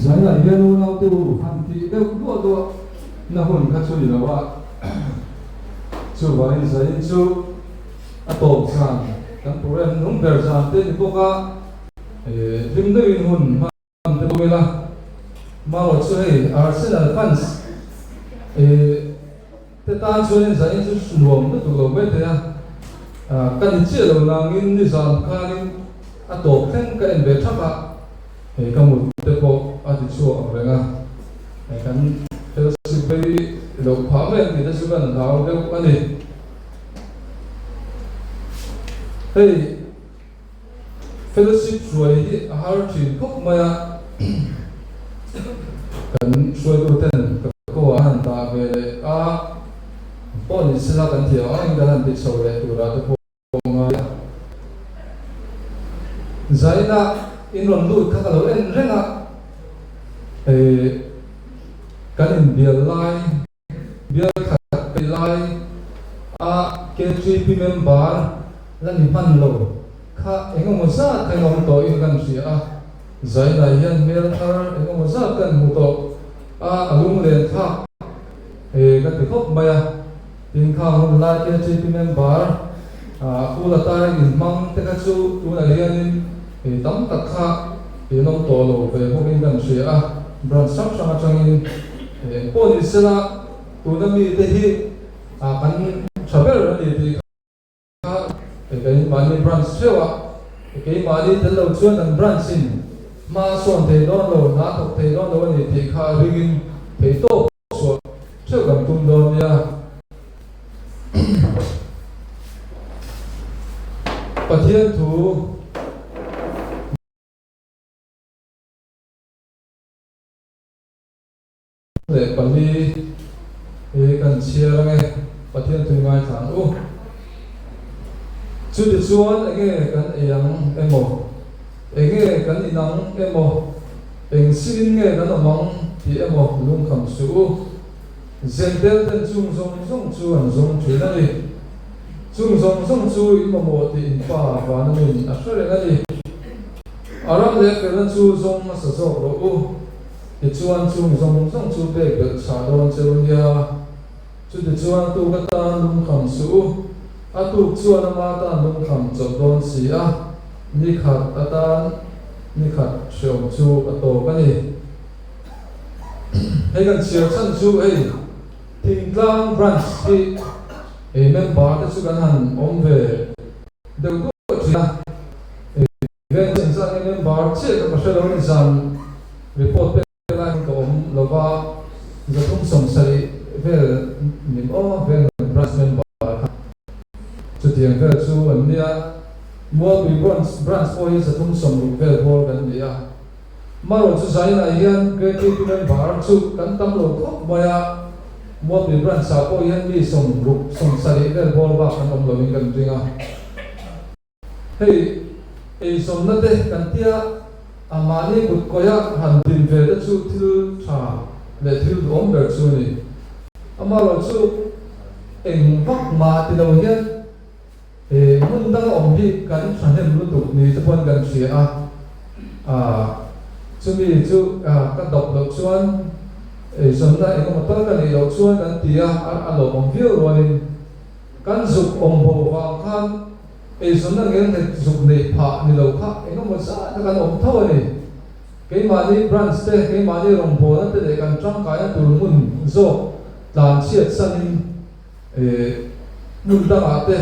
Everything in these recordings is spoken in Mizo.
Zainah hian unaute u han tih deuh duah duah na hun kha chu ni lo a, chuvangin Zain chu a tawp zan kan program nung ber zan te ni bawk a, hlim deuhin hun hman An te bawk ila, Mao chu hei Arsenal fans te tan chuanin zanin chu nuam lutuk lo mai thei a, ka ni chiah lo nangin nizan khanin a tawp thleng ka en ve thak a, hei ka mut te pawh a ti chhuak ang reng a, hei kan fellowship phei loh phah mai ang tih te chu kan hlau deuh a ni. Hei. Fellowship hruai hi a har thin khawp mai a, kan hruaituten ka ko ah an han dah ve leh a, pawh ni sela kan thiam ang in kan han ti chho leh turah te pawh ngai a. Zaina in rawn lut kha ka lo en reng a, kan inbial lai Bial khat peih lai a KTP member la ni hman lo kha engemaw zat kan awm tawh in kan hria a, Zainai hian hmel thar engemaw zat kan hmu tawh a, a lunglen thlak e ka ti khawp mai a, tin khang hun lai KTP member Pu Latai inhmang te kha chu tunah hianin tam tak kha in awm tawh lo ve bawk in kan hria a, branch hrang hrang atangin. Eng pawh ni sela, tuna mite hi kan tha ber a ni tih kha keimahni branch theuh a, keimahni tel lo chuan kan branch in hma a sawn thei dawn lo, hna a thawk thei dawn lo a ni tih kha ringin thei tawp chhuah theuh kan tum dawn nia. Pathian thu. Leh pali hi kan chhiar ange, Pathian tui ngaithla ang u. Chutichuan enge kan ei ang emaw, enge kan in ang emaw, eng sinin nge kan awm ang tih emaw lungkham suh u. Zentel ten chung zawng zawng chu an zawng thin a ni. Chung zawng zawng chu in mamawh tih in Pa vana min a hre reng a ni. A ram leh felna chu zawng hmasa zawk rawh u. Tichuan chung zawng zawng chu pek belh chhah dawn che u nia. Chutichuan a tuk atan lungkham suh u, a tuk chuan ama tan lungkham chawp dawn si a, ni khat atan ni khat hreawm chu a tawk a ni. Hei kan chhiar chhan chu hei Thingtlang Branch hi ei member te chu kan han awm ve deuh duah thin a. Veng chungchang hi member chiah ka ka hre lo ni zan report pek laiin ka awm lova 370 vel nim aw veng branch member kha chutiang vel chu an nia Mualpui branch branch pawh hi 360 vel bawr kan ni a marawh chu zainah hian KTP member chu kan tam lo khawp mai a Mualpui branch ah pawh hian mi 60 70 vel bawr bak kan awm lovin kan ring a. Hei eizawnna te kan tia a mahni kut kawia han din ve te chu thil tha leh thil duhawm ber chu a ni. Amaherawhchu eng vak mah ti lo hian he hmun danga awm hi kan thahnem lutuk ni te pawhin kan hria a, ah chumi chu ka dawp loh chuan eizawnna eng emaw tal ka neih loh chuan kan ti a, a lawmawm viau rualin kan zuk awm bo vang khan Eizawnna ngelnghet zuk neih phah ni lo kha engemaw zat a kan awm tho a ni. Keimahni branch te, keimahni rawngbawlna te leh kan tangkaina tur hmun zawk tlan chhiat sanin hmun dangah te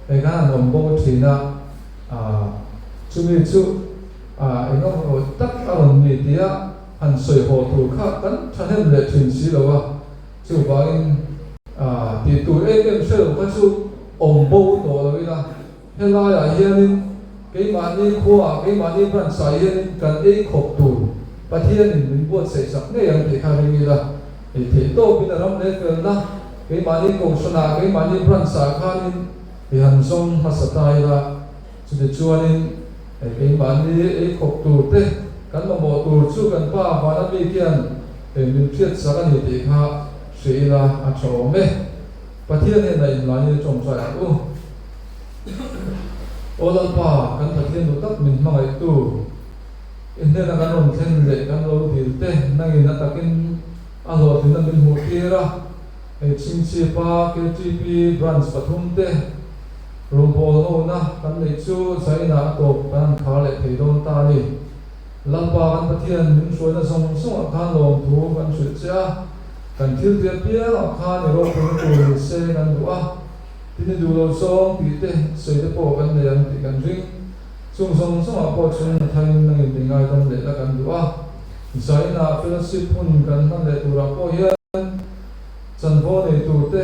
kan han awm bo thin a, chumi chu engemaw tak a rawn ni tia han sawi haw tur kha kan thahnem leh thin si lo a. Chuvangin tih tur em em hre lo kha chu awm bo tawh lo ila, helaiah hianin keimahni khuaah, keimahni branch-ah hianin kan ei khawp tur Pathianin min buatsaih sak ngei ang tih kha ring ila, ei theih tawpin a ram leh felna keimahni kohhranah, keimahni branch-ah khanin i han zawng hmasa ta ila, chutichuanin keimahni ei khawp tur te kan mamawh tur chu kan Pa Vana mi khian Hei min hriat sak a ni tih kha hre ila a tha awm e. Pathian hnenah inlaiin i tawngtai ang u. Aw Lalpa, kan Pathian duh tak min hmangaihtu, i hnena kan rawn thlen leh kan lo dil te nangin a takin a hlawhtlinna min hmuh tir a. Hei Chhingchhipa KTP Branch pathum te rawngbâwl hona kan neih chu zainah a tawp kan han khar leh thei dawn ta a ni. Lalpa kan Pathian min hruaina zawng zawngah khan lawmthu kan hrilh che a, kan thil tia piangah khan i ropuina tur ni se kan duh a, tin i duh lo zawng tih te sawi te pawh kan nei ang tih kan ring. Chung zawng zawngah pawh chung a thain nangin min ngaidam leh la kan duh a, Zainah fellowship hun kan hman leh turah pawh hian chanvo nei tur te,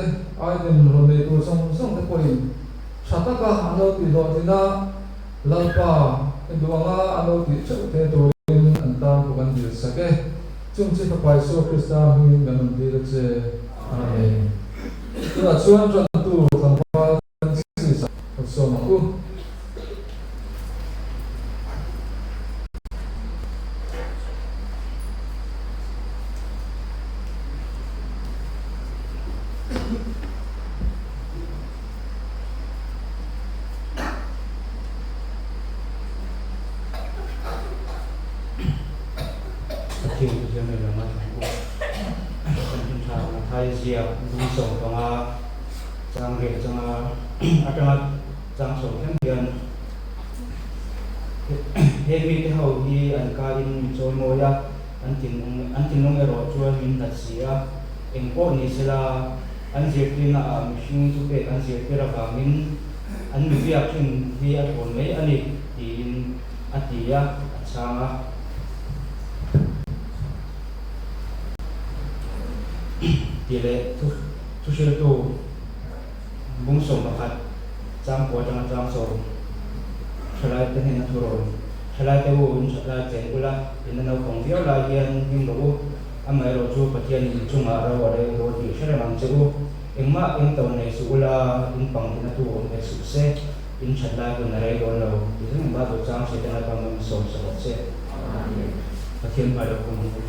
item rawn nei tur zawng zawng te pawhin tha taka an lo tihhlawhtlin a, Lalpa, i duh anga an lo tih theuh thei turin an tan pawh kan dil sak e. Chung chi Fapa Isua Krista hmingin kan rawn dil a che. Amen. Tunah chuan tantu tlangval Francis-a ka sawm ang u. Pathian chu hian eng anga thlang u. Chanchin tha Mathai ziak lung 15 chang riah changa atanga chang sawm thleng hian he mite ho hi an kain mi chawimawi a, an thinlung erawh chuan min hlat si a, eng pawh ni sela An zirtirna ah mihring chu pek an zirtir avangin an mi biak thin hi a thawn mai a ni tiin a ti a, a chhang a. Tih leh thuhriltu bung 11 changkua atanga chang 10 thalaite hnena thu rawn, Thalaite u, in that lai cheng ula, in a naupang viau lai hian hming rawh u. Amaherawh chu Pathianin in chungah ro a rel dawn tih hre reng ang che u. Engmah eng to nei suh ula, in pang tina tu awm ve suh se, in that lai hun a rei dawn lo. Ti zawng in Bible chang hriat anga pang min sawm sak awk che. Pathian hmai lo khum ang u.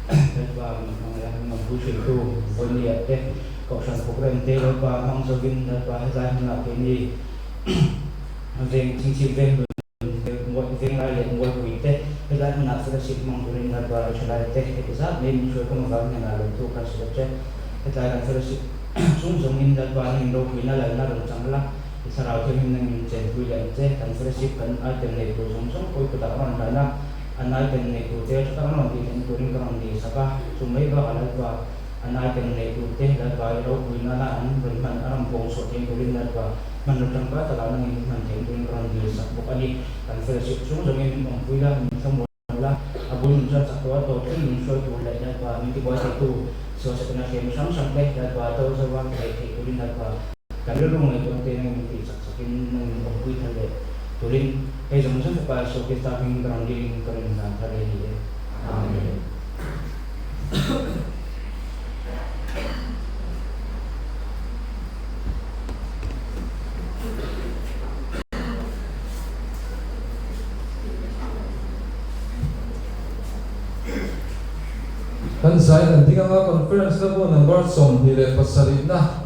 Lalpa min hmangaih a, min awmpui hriltu Vawinia te, Kohhran Programme te Lalpa hmang zovin Lalpa helai hmunah keini veng chingchip veng hlun, Venglai leh Mualpui te helai hmunah fellowship hmang turin Lalpa i thalai te heti zat mai min hruai kawng avang hian a lawmthu kha hrilh che. Hetlai kan fellowship Chung zawngin Lalpa nangin ropuina lalna rawn chang la, i thlarau thianghlim nangin chenpui leh ang che. Kan fellowship kan item nei tur zawng zawng pawh i kutah ka rawn hlan a, an item nei turte tha taka rawn tih theihna turin ka rawn dihsak a. Chu mai bakah Lalpa, an item nei turte Lalpa i ropui nana an rawn hman a rawn pawng chhuah theihna turin Lalpa hmanraw tangkai takah nangin i hman theihna turin ka rawn dilsak bawk a ni. Kan fellowship chung zawngin min awmpui la, min thlamuan. La, a bul nun chuan chak tawh a tawp thleng min hruai tur leh Lalpa min tibuai theitu Suasatana hriamna hrang hrang te Lalpa do zova theih theih turin Lalpa kan rilru ngaihtuahna te nangin min tih chak chakin nangin min awmpui thar leh turin hei zawng zawng fapa Isua Krista hmingin ka rawn dilin ka rawn inhlan thar e ni e. Amen. Kan zai kan ding anga conference na bu number 27 na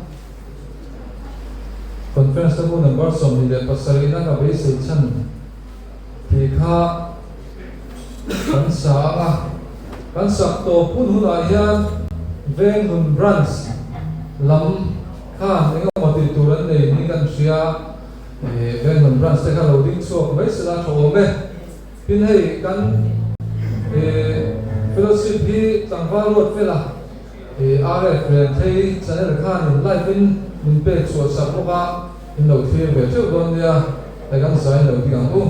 conference na bu number 27 na ka beisei chhan tih kha kan sa anga kan sak tawp hun hunah hian Venghmun branch lam khan engemaw tih tur an nei niin kan hria. Venghmun branch te kha lo ding chhuak mai sela tha awm e. Tin hei kan fellowship hi tlangval ruat fela RF Renthei channel khanin live in min pek chhuah sak bawk a, in lo thlir ve theuh dawn nia, hei kan zai lo ding ang u.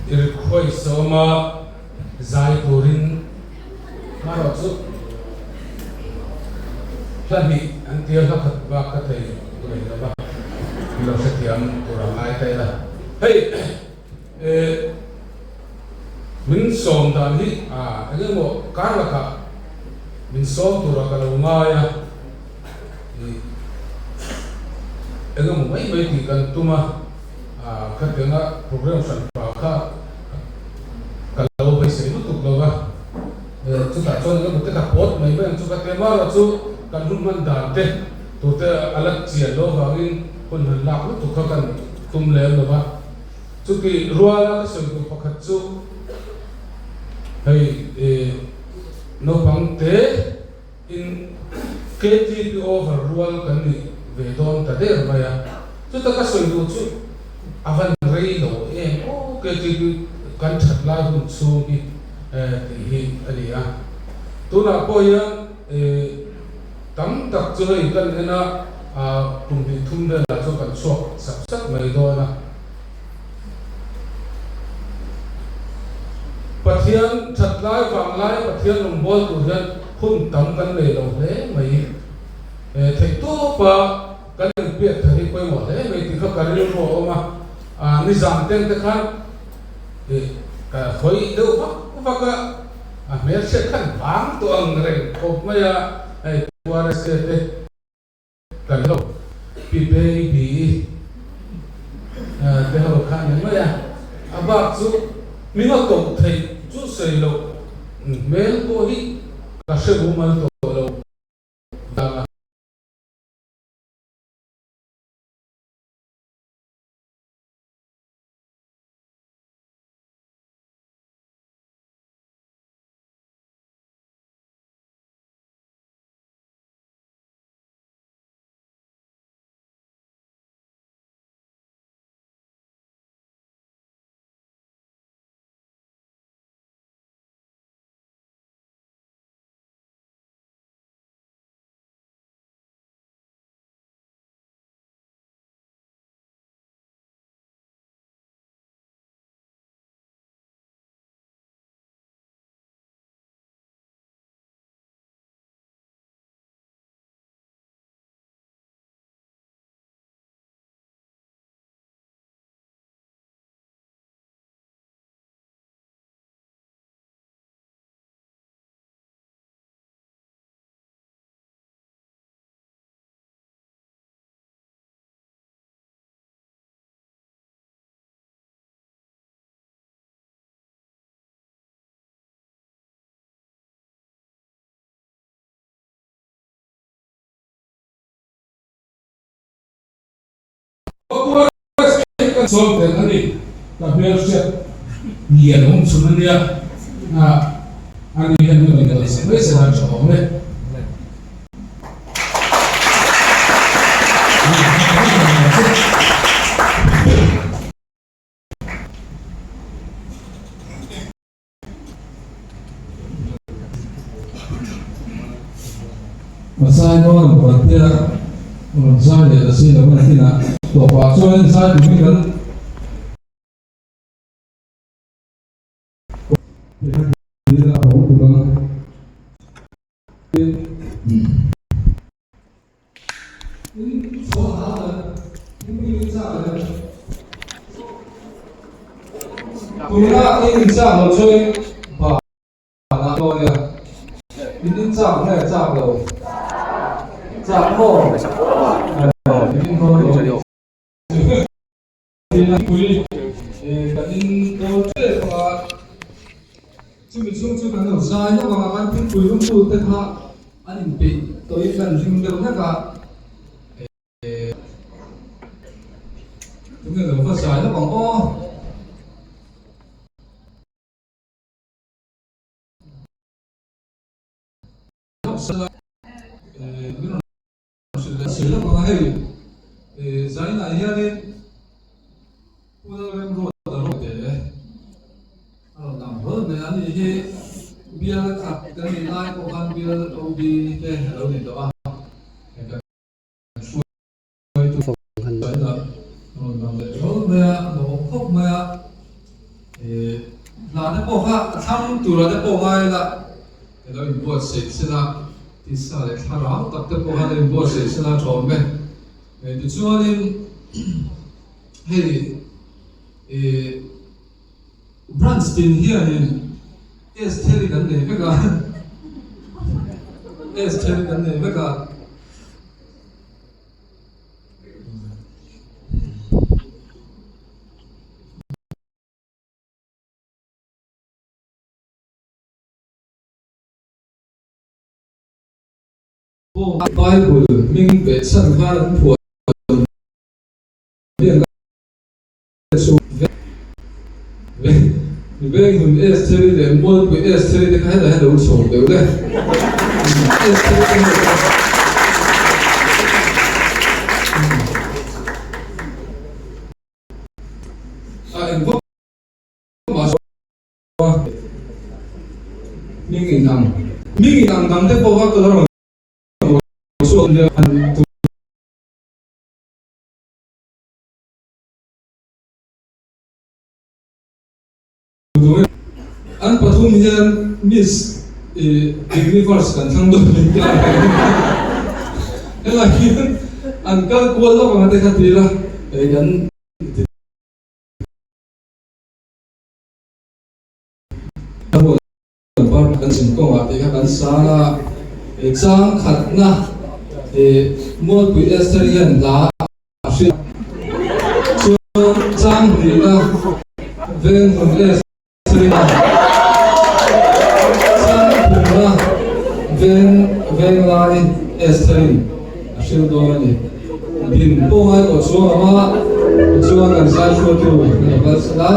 I request a awm a, zai turin hmarawh chu hla hnih an tia hla khat bak ka thei rei lo va, min lo hrethiam tur a ngai ta ila. Hei eh min sawm dan hi ah eng emaw kar lakah min sawm turah ka lo ngai a, ih eng emaw mai mai tih kan tum a. Khatianga program hran pa kha ka lo beisei lutuk lo va, chutah chuan eng emaw te ka pawt mai mai ang chu ka ti a, amaherawh chu kan hun hman dan te turte a la chian lo avangin hun han lak lutuk kha kan tum lem lo va. Chuti ruala ka sawi duh pakhat chu hei naupang te in KTP over rual kan nih ve dawn ta der mai a, chuta ka sawi duh chu a van rei lo em aw KTP kan that lai hun chhung hi tih hi a ni a. Tunah pawh hian tam tak chu hei kan en a, kum hnih thum velah chuan kan chhuak sap sap mai dawn a. Pathian that lai vang lai Pathian rawngbâwl tur hian hun tam kan nei lo hle mai. Theih tawpa kan inpiak thar hi pawimawh hle mai tih kha ka rilru a awm a. Nizam teng te khan ka hawi deuh vak vak a, a hmelchhiat khan vang tawh ang reng khawp mai a, hei Pu RSA te. Kan lo pi baby te ho kha ni mai a, a bak chu min a koh theih chu sawi loh hmel pawh hi ka hre mumal tawh lo vang a. Kan sawi tel a ni, ka hmelhriat lian awm chhun a nia, a ni hian hun in rawn sak mai se la tha awm e. A zai dawn ang pakhat te a rawn zai leh ta si lo a nakinah tawpah chuan zai turin kan Tuna in inchak lo chuan ban ah dawn a, in inchak nge chak lo? Chak maw? In in dawn lo. Pui kan in dawn tep a, chumi chhung chu kan lo zai lawk ang a, kan thingpui lungtu te kha an inpeih tawhin kan ring deuh hlek a. Tunge lo va zai lawk ang aw. Hrilh lawk ang a hei zainah hianin Pu Lalremruata rawn te a rawn lang hlawl mai a ni hi bial khat kan nih lai pawh khan bial OB te a lo ni tawh a. Hruaitu zainah rawn lang leh hlawl mai a, a nuam khawp mai a. Hla te pawh kha a thlang tura te pawh ngai ila i lo inbuatsaih sela, tisa leh thlarau tak te pawh kha lo inbuatsaih sela a ṭhawm e. Tichuanin hei ih branch tin hianin Estheri kan nei vek a, Estheri kan nei vek a. Bible hming ve chhan khan an phuah hian ka chu veng hun Estheri leh Mualpui Estheri te kha hetah hian lo chho deuh le. Estheri te ho kha. A engvak mah sawi a hming in ang hming in ang dang te pawh kha ka la rawn chhuak nia han An pathum hian Miss Universe kan thlang dawn min ti a, helai hian an kal kual lawk ang a te kha ti ila kan Kan zin kawngah tih kha kan sang a, chang khatna Mualpui Esther hian hla a hrilh chuan chang hnihna Venghmun Esther a chang thumna Veng Venglai Esther-in a hrilh dawn a ni. Din pawh ngai tawh chuang ang a, tichuan kan zai hruaitu an lo kal chhan a.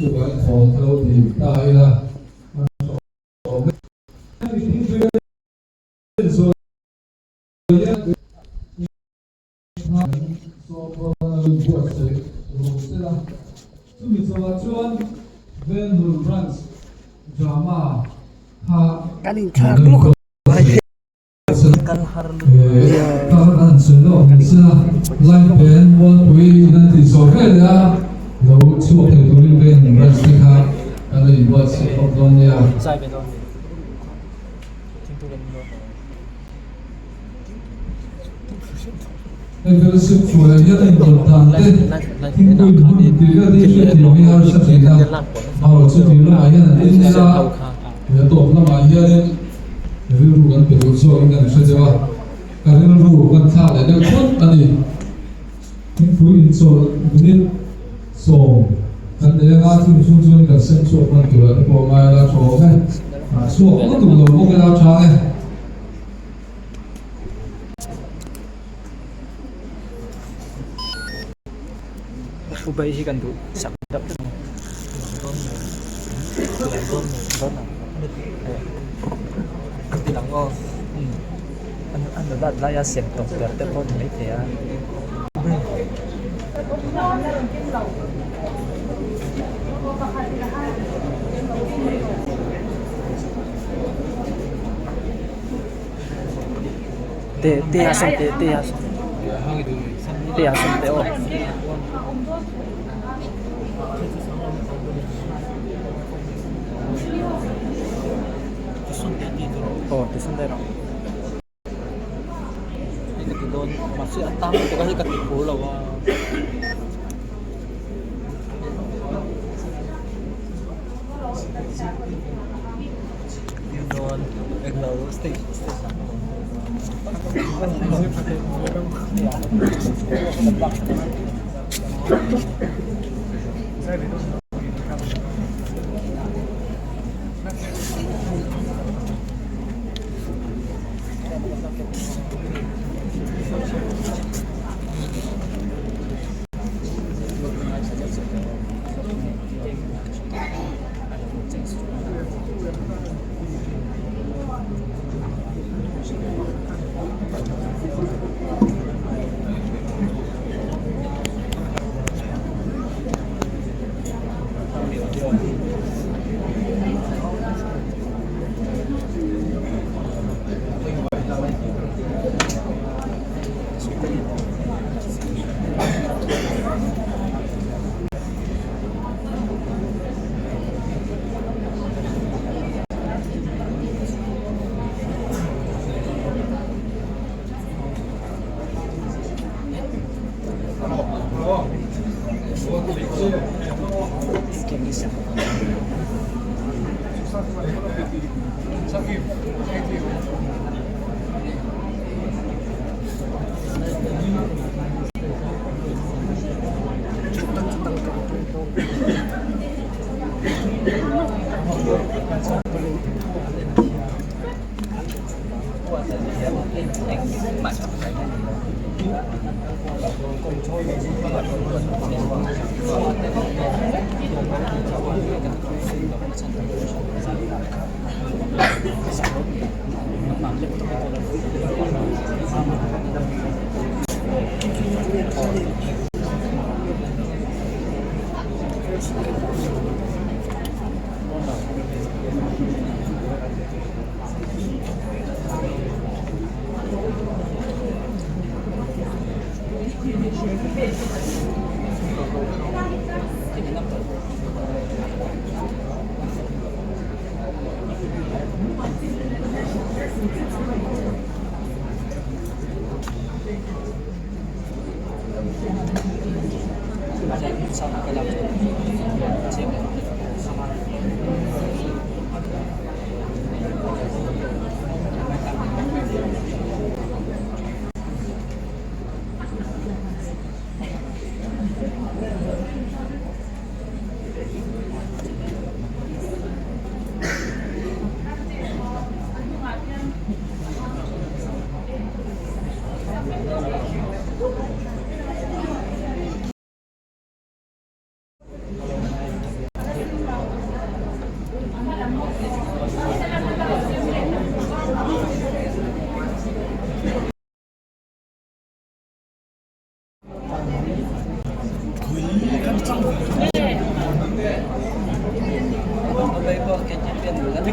Chuvangin thawm kha lo dim ta ila a tha awm e. Hemi thingpui a insawi hian kan sawmbawl a lo inbuatsaih rawh se la. Chumi chawah chuan Venhur Branch Drama kha Kan inthlak lawk a. Rilru kan pe duh zawkin kan hre deuh a, ka rilru kan thlak leh deuh thut a ni. Thingpui inchawlh minute sawm kan nei anga chumi chhung chuan kan sem chhuak hman turah te pawh ngai ila tha awm e, chhuak lutuk lo bawk ila tha e. Hrubai hi kan duh sak deuh tlat a ni ang aw a nulat laia sem tawp ber te pawh ni maithei a. Te te a sawm te te a sawm te a sawm te aw. Aw ti sawn daih rawh. Hei ka ti dawn mahse a tang lutuk a hei ka ti phur lo a.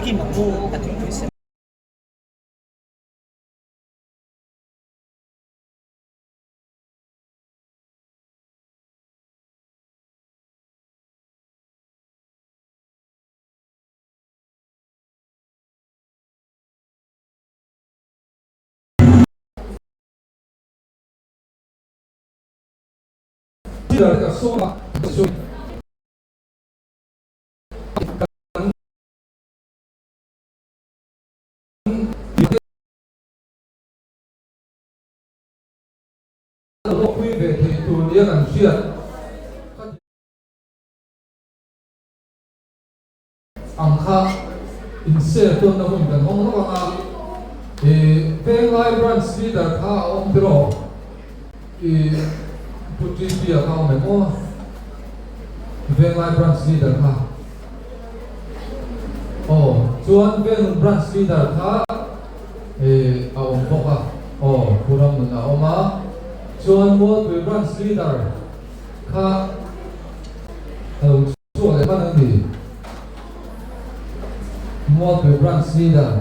A thingpui sen. Hlawhpui ve thei tur nia kan hriat ang kha inser tawnna hun kan hawng hlauh ang a, i Venglai Branch Leader kha a awm tiraw? I Pu TP-a kha a awm em aw? Venglai Branch Leader kha. Aw, chuan Venglun Branch Leader kha i a awm bawk a, aw, Pu Ramnun a awm a, chuan Mualpui Branch Leader kha a lo. Chhuah leh hman an ni. Mualpui Branch Leader,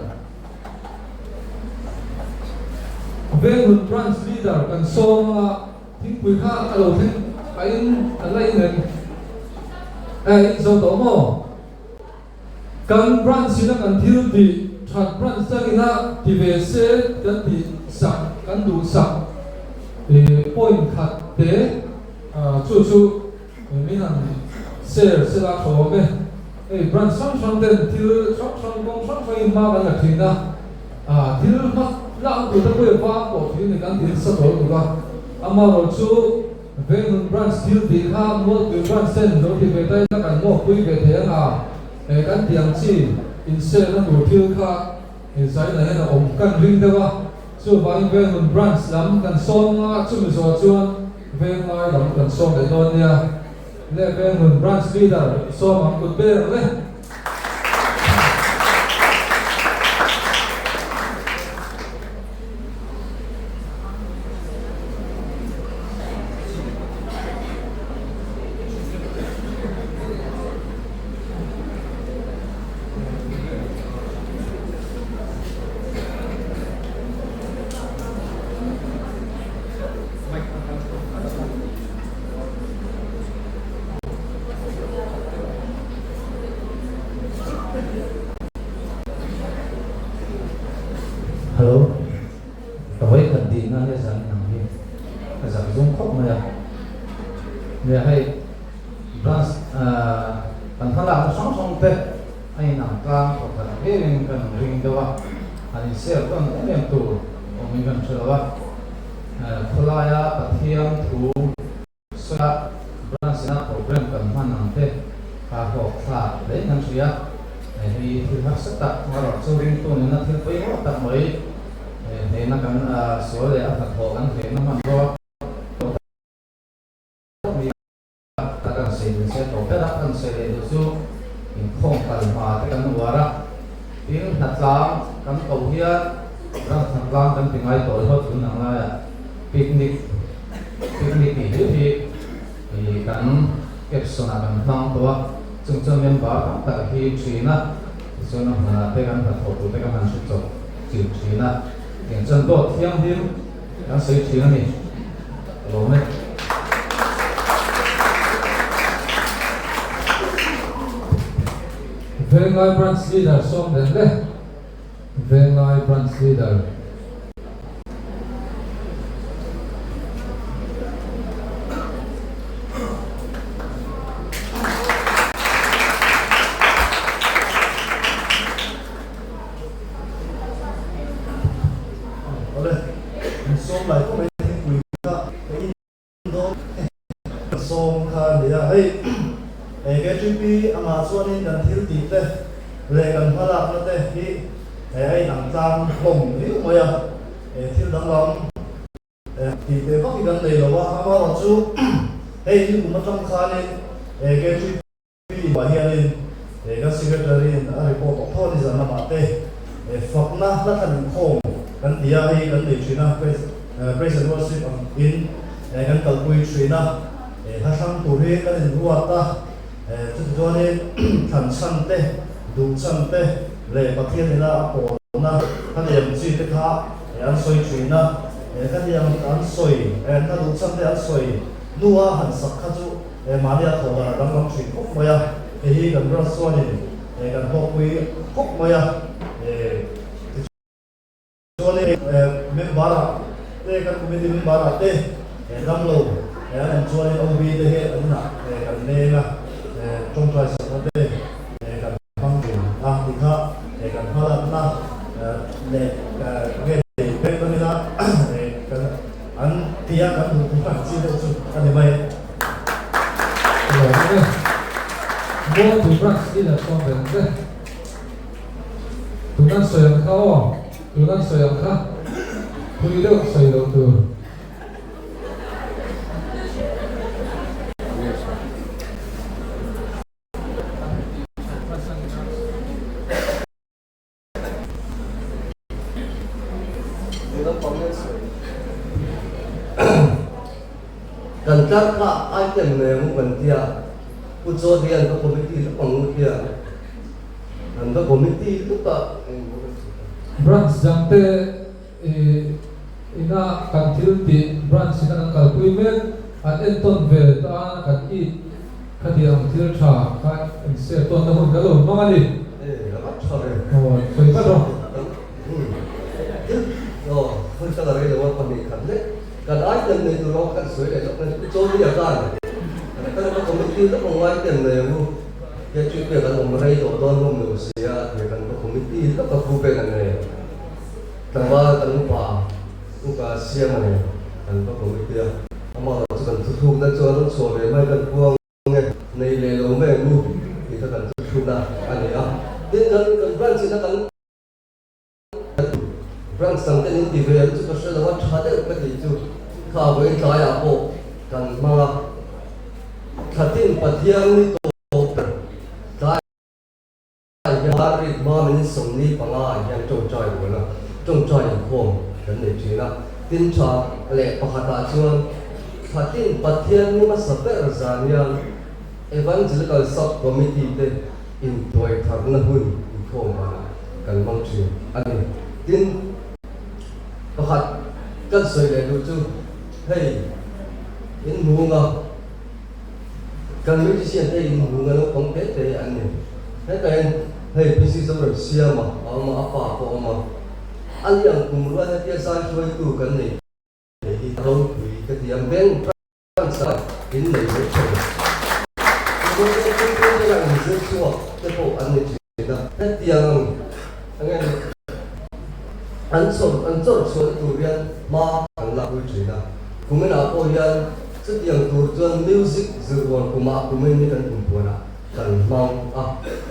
Venghmun Branch Leader kan sawm anga thingpui kha a lo thleng a in a la in em? Eh in zo tawh maw? Kan branch ina kan thil tih that branch tangina ti ve se kan tih sak kan duh sak point khat te chu chu Min han share sela tha awm e. Hei branch hrang hrang ten thil hrang hrang kawng hrang hrang in hma kan la thin a, ah thil hma lak tur te pawh hi vang tawh thin ni kan ti nasa tawh lutuk a, amaherawh chu Venghmun branch thil tih kha Mualpui branch ten lo ti ve ta ila kan ngawkpui ve thei ang a, eh kan tih ang chi in share na tur thil kha zaina hian a awm kan ring deuh a, chuvangin Venghmun branch lam kan sawn nga chumi zawh chuan Venglai lam kan sawm leh dawn nia. Le Venghmun Branch Leader sawm ang kut ber ang le. Hello, ka vawi khat dihna hi a zan ang hi ka zak zum khawp mai a. Nia hei branch kan hmalakna hrang hrang te a inang tlang thawk khat viauin kan ring deuh a, han inshare tawn em em tur awmin kan hre lo a. Khawlaia Pathian thu sawiah branch ina program kan hman ang te kha hlawk thlak hle kan hria. Hei thil harsa tak erawh chu ringtu nuna thil pawimawh tak mai hnehna kan sual leh a hnathawh kan hnehna hmanrua pawh tak ni a. Ta kan sawi dun se tawh ber a, kan sawi leh duh chu inkhawm kal hma te kan uar a, tin hnatlang kan ko hian ram hnatlang kan ti ngai tawh hlawt tun ang laiah picnic picnic tih hlir hi ih kan caption ah kan hmang tawh a, chung chuan member tam tak a hip thin a, tichuan a hmunah te kan hnathawh tur te kan han hre chawp chilh thin a, tiang chuan dawt thianghlim kan sawi thin a ni. Ka lawm e. Venglai Branch Leader sawm den le Venglai Branch Leader. Awle, in sawm lai khawp mai thingpui kha ka in dawn e. Ka sawm kha a ni a, hei KTP angah chuanin kan thil tih te leh kan hmalakna te hi a inang tlang hlawm viau mai a, thil danglam tih ve vak hi kan nei lo a, amaherawhchu hei nikum atang khanin KTP Pi hianin kan Secretary in a report tawh tho a ni zan lamah te fakna hla thlan inkhawm kan ti a, hei kan nei thin a, Praise and Worship ang in kan kalpui thin a, hla thlang tur hi kan inruat a, chuti chuanin thlan chhan te, duh chan te. leh Pathian ina a pawlna khatiang chi te kha an sawi thin a, khatiang an sawi an hla duh chhan te an sawi hnua han sak kha chu mahnia thawh dan a danglam thin khawp mai a, hei hi kan branch chuanin kan hlawkpui khawp mai a. Chuanin member ah te kan committee member ah te damlo an awm chuanin OB te hi an inah kan leng a, tawngtai sakna te kan hmang thin a tih kha kan hmalakna leh nge nei pek dawn ila kan an tia kan duh tur ang chi deuh chu a ni mai. Lawm e. Mualpui Branch leader chuan ve ang che. Tunan sawi ang kha aw, tunan sawi ang kha, thui deuh sawi loh tur. Kan tlar kha item nei ang u kan tia, Pu Jodian ka committee lup ang u tia, kan va committee lup a eng maw kan sawi ta. Branch dang te ina kan thil tih branch ina kan kalpui mek an entawn ve tan a kan it khati ang thil tha kha inshare tawnna hun kan lo hmang a ni. E a va tha ve. Aw sawi vat rawh. Thil aw hun ka la rei lo a pahnih khat lek kan item nei tur awm kan sawi leh lawk mai Pu Chawngia khan kan va committee lawk ang item nei ang u Catering pek an awm rei tawh dawn hlawm lo sia a ti kan va committee lawk a pu pek an nei tlangval kan upa upa siam a nei kan va committee a amah erawh chu kan thuthlukna chu a rawn chhuah ve mai kan puang Nge nei leh lo mai ang u tih kha kan thuthlukna a ni a tin kan kan branch in a kan Branch dang ten in ti ve ang chu ka hre lo a, tha deuh ka tih chu kha vawiin tlaiah pawh kan hmang a, Thlatin Pathian ni tawp ber tlaiah hian Rit hma min 45 ah hian tawngtai rual a, tawngtai inkhawm kan nei thin a, tin tha leh pakhatah chuan Thlatin Pathian ni hmasa ber zan hian Evangelical Sub Committee te intuai tharna hun inkhawm ah kan hmang thin a ni. Tin, pakhat kan sawi leh duh chu hei in hmunga kan musician te in hmunga naupang te te an ni. Hetah hian hei PC Zoram Siama a awm a, a pa pawh a awm a. A liang kum rual hetia zai hruaitu kan nei thei hi ropui ka ti a, beng Cancer in nei mai thei. Mizote pumpuite lah inzir chhuak te pawh an ni thin a, hetiang ang angen an chawr an chawr chhuahna tur hian hma an lakpui thin a. Kuminah pawh hian chutiang tur chuan music zirrual kumah kumin hi kan kumpuanah kan hmang a,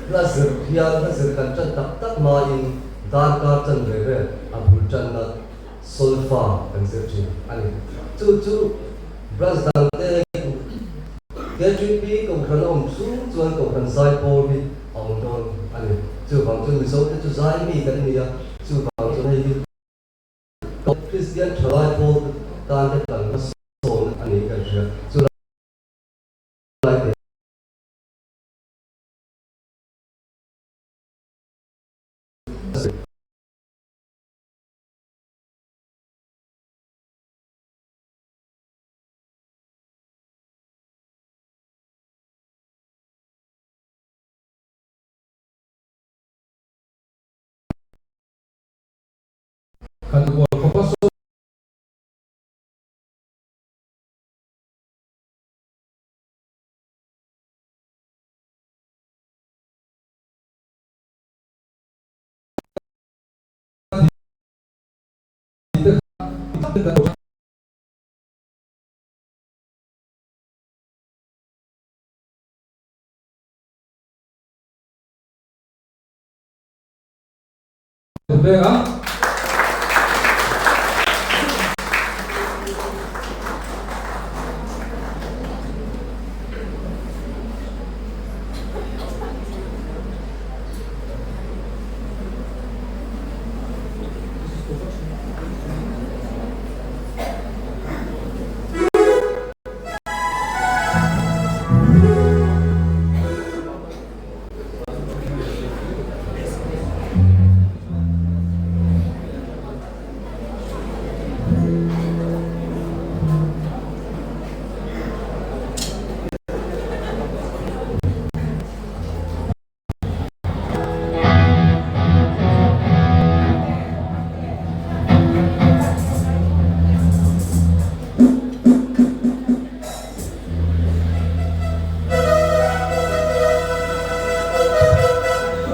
hla zir hian hla zir kan tan tak tak hmain darkar chanve vel a bul tanna Solfa kan zir thin a ni. Chu chu branch dang te KTP kohhran a awm chung chuan kohhran zai pawl hi a awm dawn a ni. Chuvang chuan Mizo te chu zai mi kan ni a, chuvang chuan hei hi Kristian thalai pawl tan te kan hmasawn a ni kan hria. Chu lai te. Kan uar khawp a saw. Venga.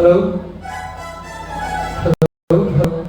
Hello. Hello. Hello.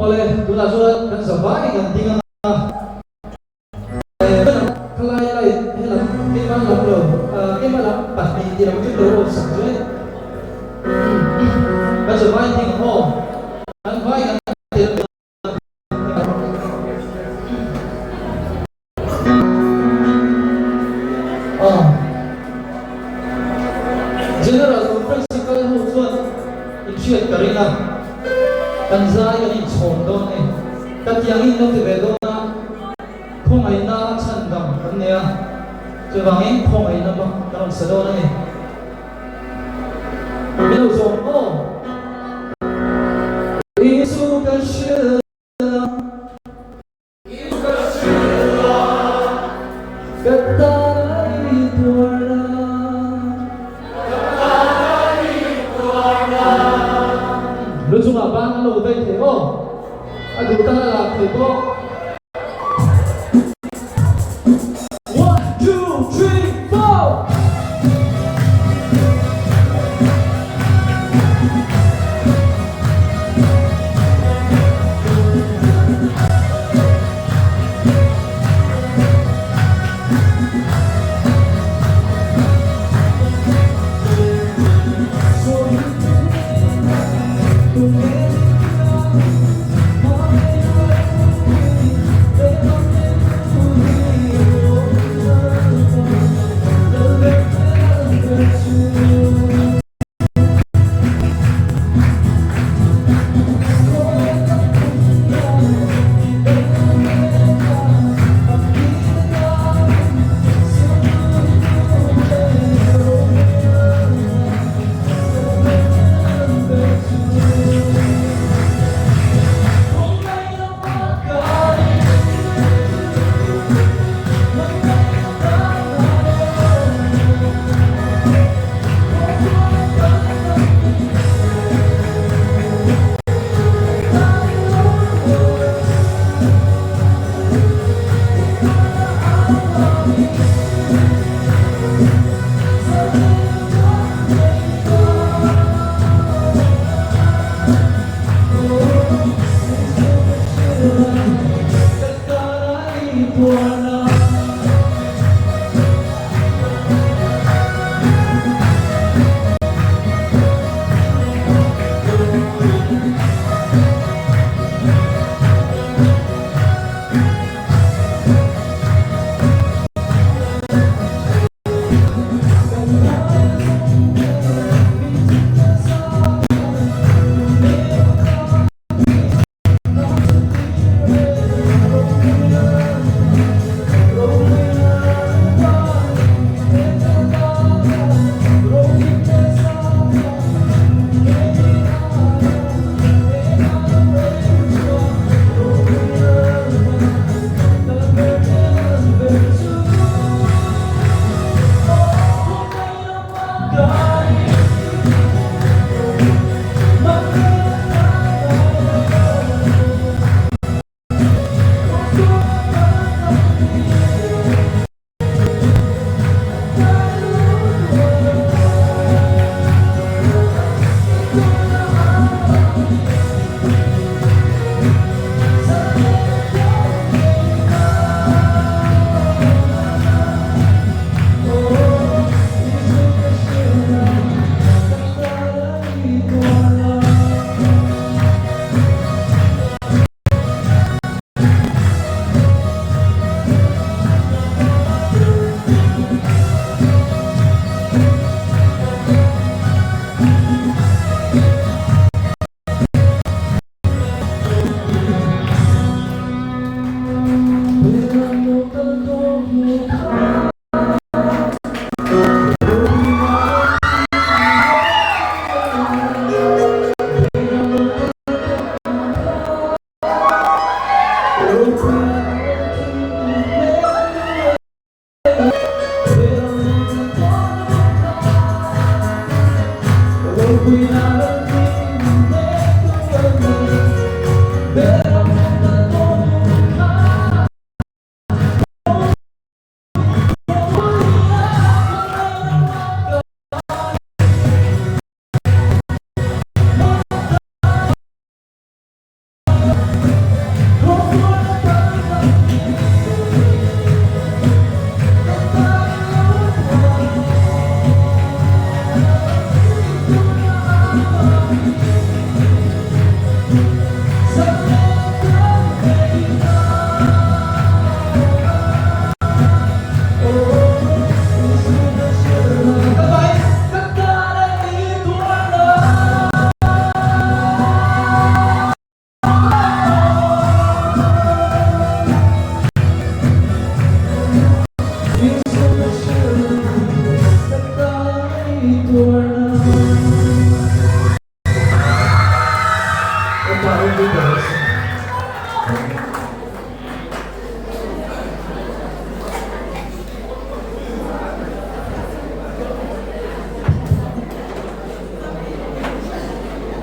Awle, tunah chuan kan zavai kan ding anga khalai lai helam keimah lam lo keimah lam pahnih tih lam chu lo awm sak chu e. Kan zavai ding ang aw, kan vai kan tel General Conference hi kal ho chuan inhriat ka ring a, kan zai kan inchhawm dawn e. Ka tiangin lo ti ve dawn a, khawngaihna a chhandam kan nei a, chuvangin khawngaihna bak kan rawn sa dawn a ni. Min lo zawm aw. Isu ka hrilh a. Ka tan i tuarna. Lu chungah ban an lo vei thei aw. A duh tan a lak thei bawk. One, two, three, four.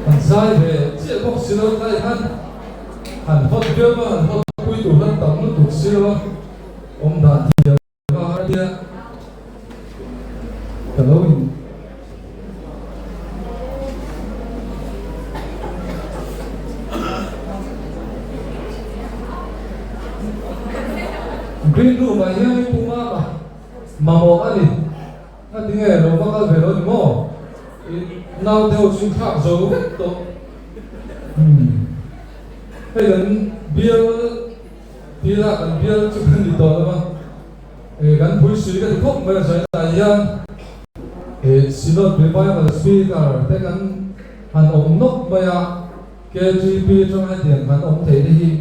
An zai ve chiah bawk si lo tlai khan han hot viau a, han hot pui tur khan tam lutuk si lo a, awm dan thiam a har tia ka lo in Green room ah hian in pum a mamawh a ni. A ti nge lo va kal ve lo ni maw? I naute ho chu thlak zo vek tawh. Umm hei kan bial tila kan bial chu kan ni tawh lo a, e kan pui sui ka ti khawp mai a zailai hian e Synod Revival Speaker te kan han awm nawk mai a, KTP atanga hetiang kan awm theih te hi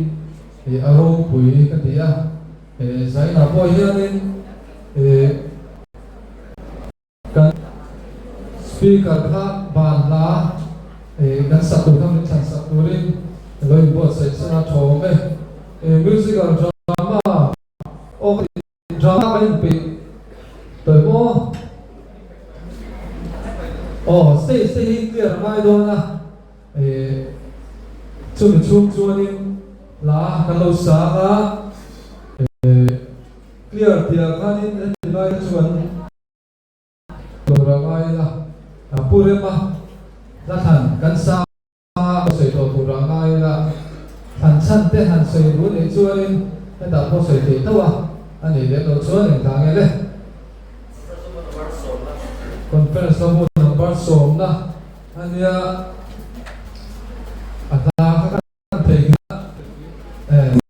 e a ropui ka ti a, e zainah pawh hianin e Kan speaker kha ban hla kan sak tur kha min thlan sak turin ka lo inbuatsaih sela tha awm e. Musical drama aw ka ti drama kan inpeih tawih maw? Aw stage te hi clear a ngai dawn a, chumi chhung chuanin hla kan lo sang a. Clear tih ah khanin heti lai te chuan tur a ngai ila, a pu rema hla thlan kan sang a sawi tawh tur a ngai ila, thlan chhan te han sawi duh anih chuanin Hetah pawh sawi theih tho a, a nih lem loh chuan engtah nge le? Conference lamah number sawmna a nia, a hla kha kan theihnghilh a, eh.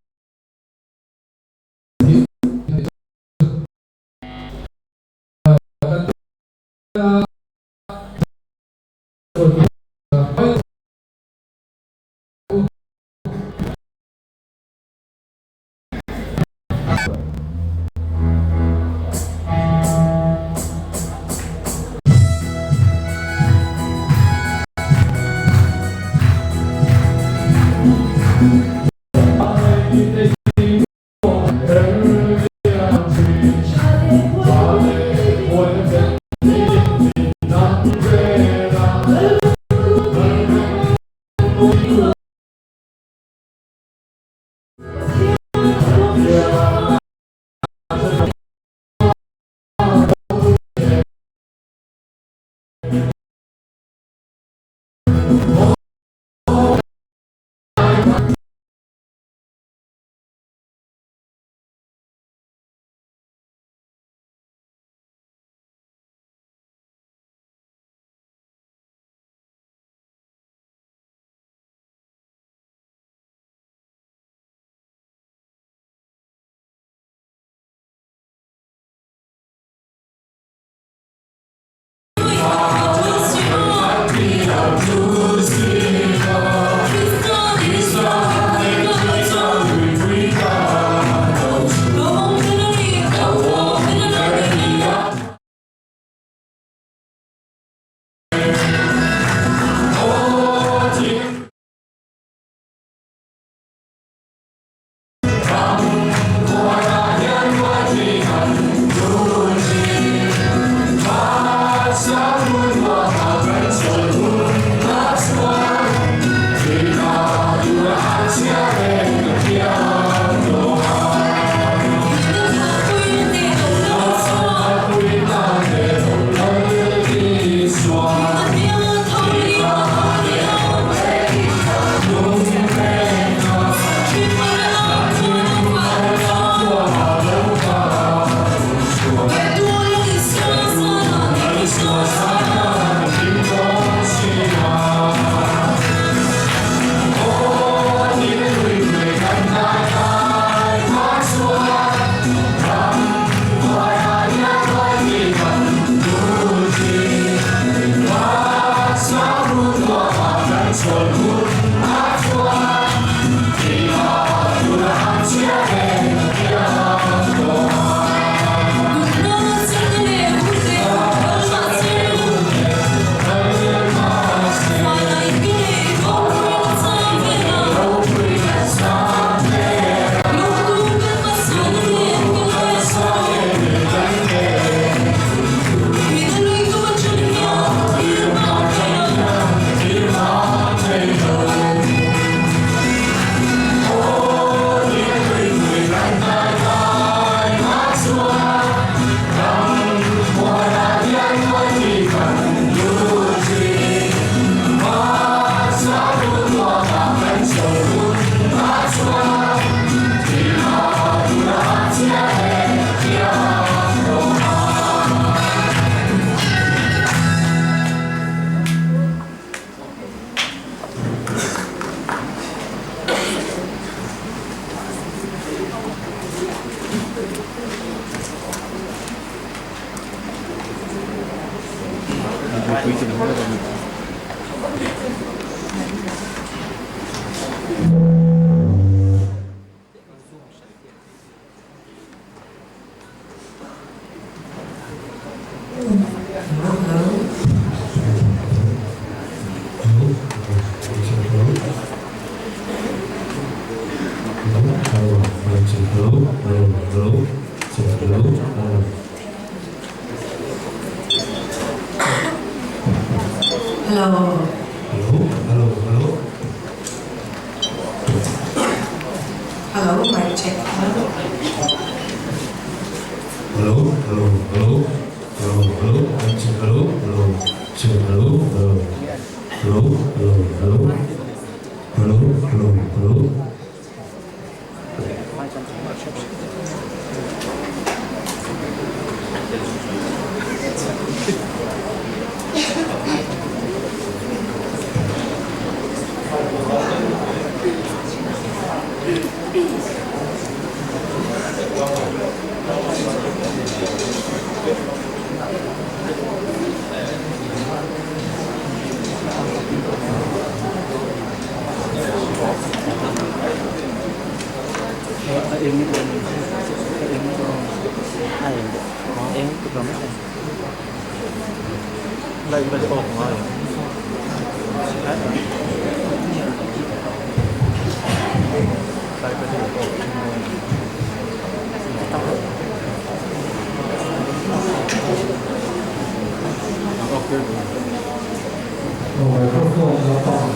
Microphone lampang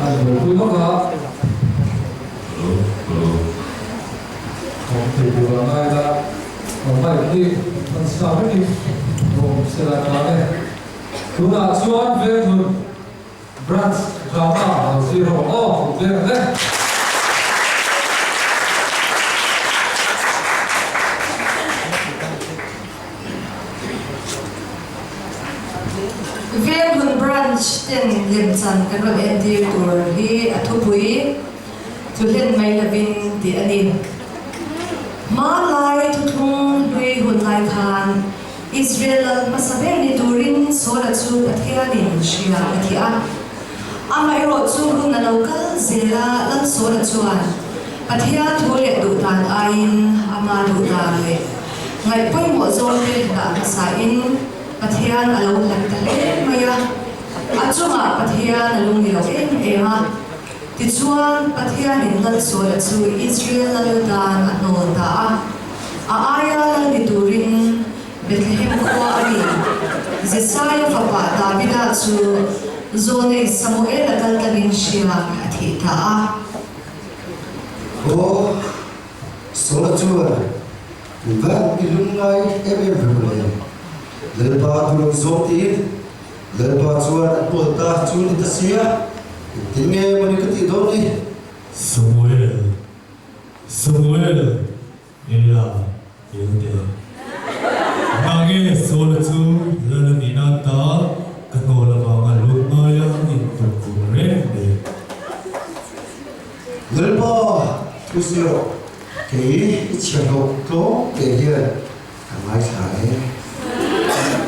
a ni buaipui vak a. Awm thei tur a ngai la, mic hi hman sa vekin awm sela tan e. Tunah chuan Venghun Branch Drama lo zir ho aw tih veng ang e. Venghun Branch ten lemchan kan rawn entir tur hi a thupui. Chu hlen mai lovin tih a ni. Hmanlai thuthlung hlui hun lai khan Israel lal hmasa ber ni turin Saula chu Pathianin hria a thi a. Amaherawh chu hun a lo kal zel a, Lal Saula chuan Pathian thu leh duh dan aiin ama duh dan leh ngaih pawimawh zawngte dah hmasain Pathian a lo hlat ta hle mai a. A chungah Pathian a lung ni lo em em a. Tichuan, Pathianin Lal Saula chu Israel lal dan a hnawl ta a. A aia lal ni turin Bethlehem khua a ni. Jesaia fapa Davida chu Zawnei Samuela kal tlangin hriak a thih ta a. Aw, Saula chuan, Van i lung ngai em em ve mawle, Lalpa duh lo zawk tiin Lalpa chuan a hnawl ta chu ni ta sia, engtin nge mawni ka tih dawn ni? Samuel, Samuel, Ela, Elte. Engah nge Saula chu Lal a nih nan ta ka hnawl avanga lut ngaia intukvur reng ni? Lalpa, thu si rawh, kei i chhiahhlawh tlawm teh hian Ka ngaithla e.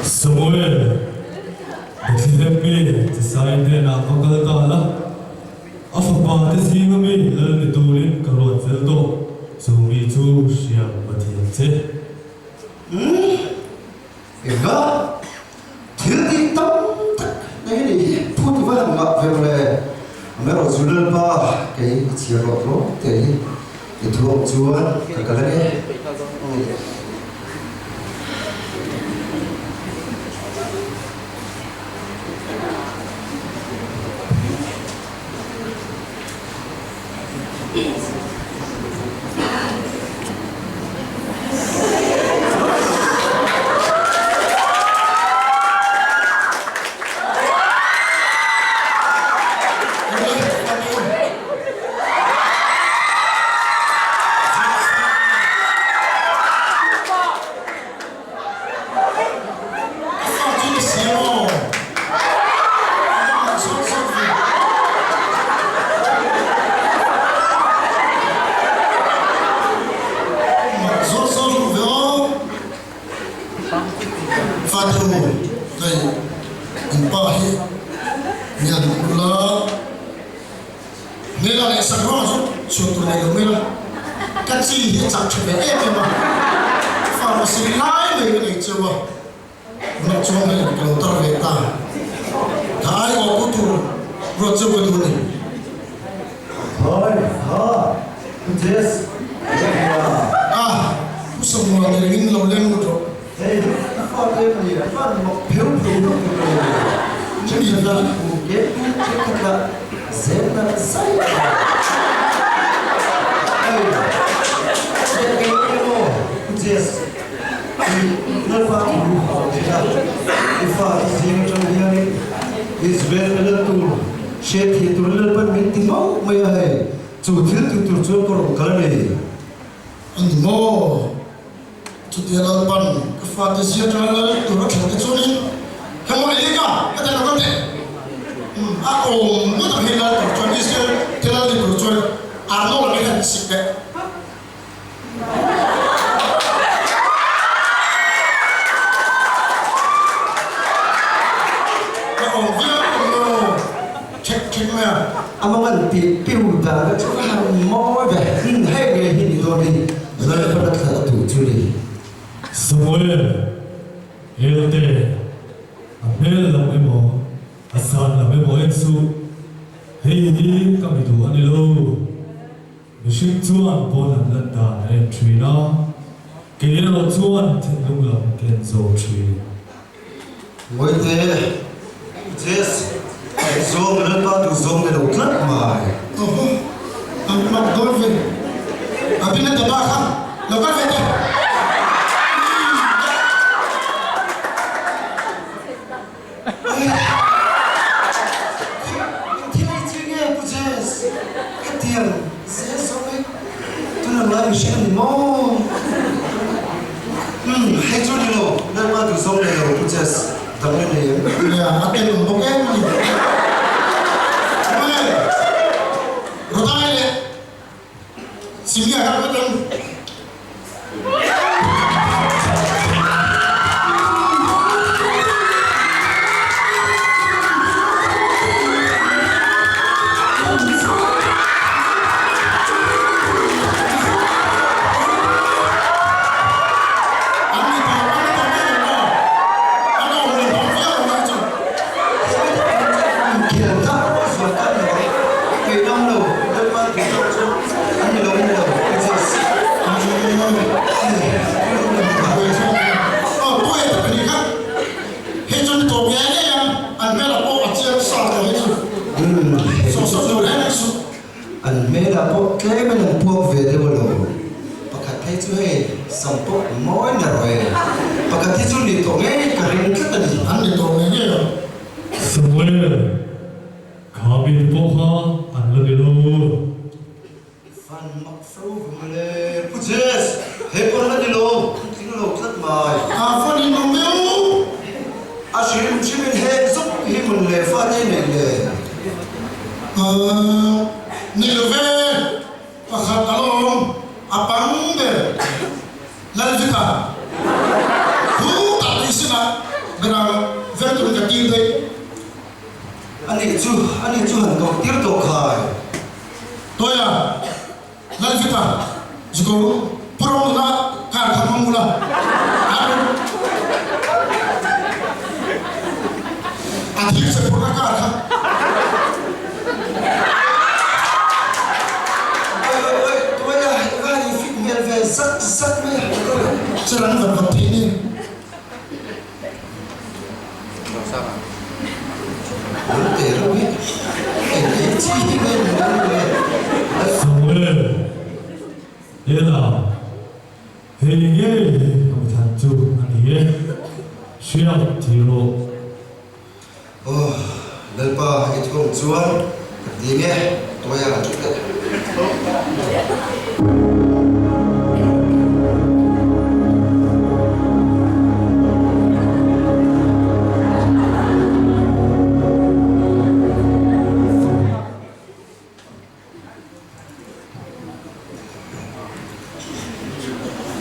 Samuel, Bethlehem mi Jesai hnenah va kal ta la, a fapa te zinga mi lal ni turin ka ruat fel tawh, chu mi chu hriam va thiam che. Umm, enga thil tih tam tak nei a nih hi, phut i va han ngah ve mawle. Amaherawhchu Lalpa, kei i chhiar rawh tlawm teh hi. I thuak chuan ka kal ange. Hmela leh Sakruang chu chhuah tur nei lo mai la, ka chi hi a chak tha ve em em a, pharmacy lai mai ka nei cheu a, nak chuan hei ka lo tar ve ta, ka ai awh pu tur ruat cheu ka duh a ni. Hawi ha, Pu Jess, ka hria. Ah, Pu Samuel ni rengin lo leng lut rawh. Hei a fa te mai a fan mak pheu pheu hlawk tur a ni. Thenkhat lah kum ke tu, thenkhat lah zel nalh zai a. Hei eng eng emaw Pu Jess i Lalpa thu a awm thin a, i fa te zing atang hianin Israel te lal tur hriat thei turin Lalpan min ti mauh mai a hei chu thil ti tur chuan ka rawn kal a ni. A ni maw? Chutia Lalpan ka fate zia tanga lal tur a thlen te chuanin hemaw Elika ka ti lo ka teh a awm ngawt ang hei lal tur chuan Israel te lal ni tur chuan Arnold ang hi han sik teh. tih piu dan te chu ka han mawi ve. Umm hei ngei hi ni dawn hi Lalpan a thlah duh chu ni. Samuel, Elte, a hmel lam emaw a san lam emaw en suh, hei hi ka mi duh a ni lo. Mihring chuan pawn an lan dan a en thin a, kei erawh chuan thinlung lam ka en zawk thin. Mawite, Jess, zawng Lalpa duh zawng ni lo tlat mai. Awhaw, an mak dawn ve. A bina daba kha lo kal ve teh. Thil ei chi nge Pu Jess? Hetiang zel zawk hi tuna ngai mihring a ni maw? Umm, hei chu ni lo, Lalpa duh zawng nei lo Pu Jess, dam na nei em? Nia, a tel awm bawk em a ni. Hmai, Rodai leh Simia kha ka tan. An hmelah pawh tlemin an puak ve deuh alo. Pakhat phei chu hei sam pawh mawi na rawh e. Pakhat hi chu ni tawh ngei ka ring tlat a ni. An ni tawh ngei ngei ang. Samuel, kha mi pawh kha an la ni lo. Van mak fo ve mawle. Pu Jess, he pawn la ni lo, an tling lo tlat mai. A fan in awm deuh. A hrim hrimin heng zawk hi mun leh fate neih le. Ni lo ve, pakhat a lo awm, a pang ber Lalvika thu tak tih sinah berang vengturin ka tir daih. Ani chu, ani chu han koh tir tawh khai. Tawia, Lalvika, zuko pu Rawng nuna kar kha hmang ula, a rawn a thil che phurhna kar kha. Oi oi oi, Tawia, i va han infit hmel ve zak zak mai a, ka Che rang vat vat thei ni. Samuel, Ela, hei ngei hi ka mithan chu a ni e, hriat thih rawh. Aw, Lalpa i thawng chuan ka ti nge, Tuaia a ṭhu tlat.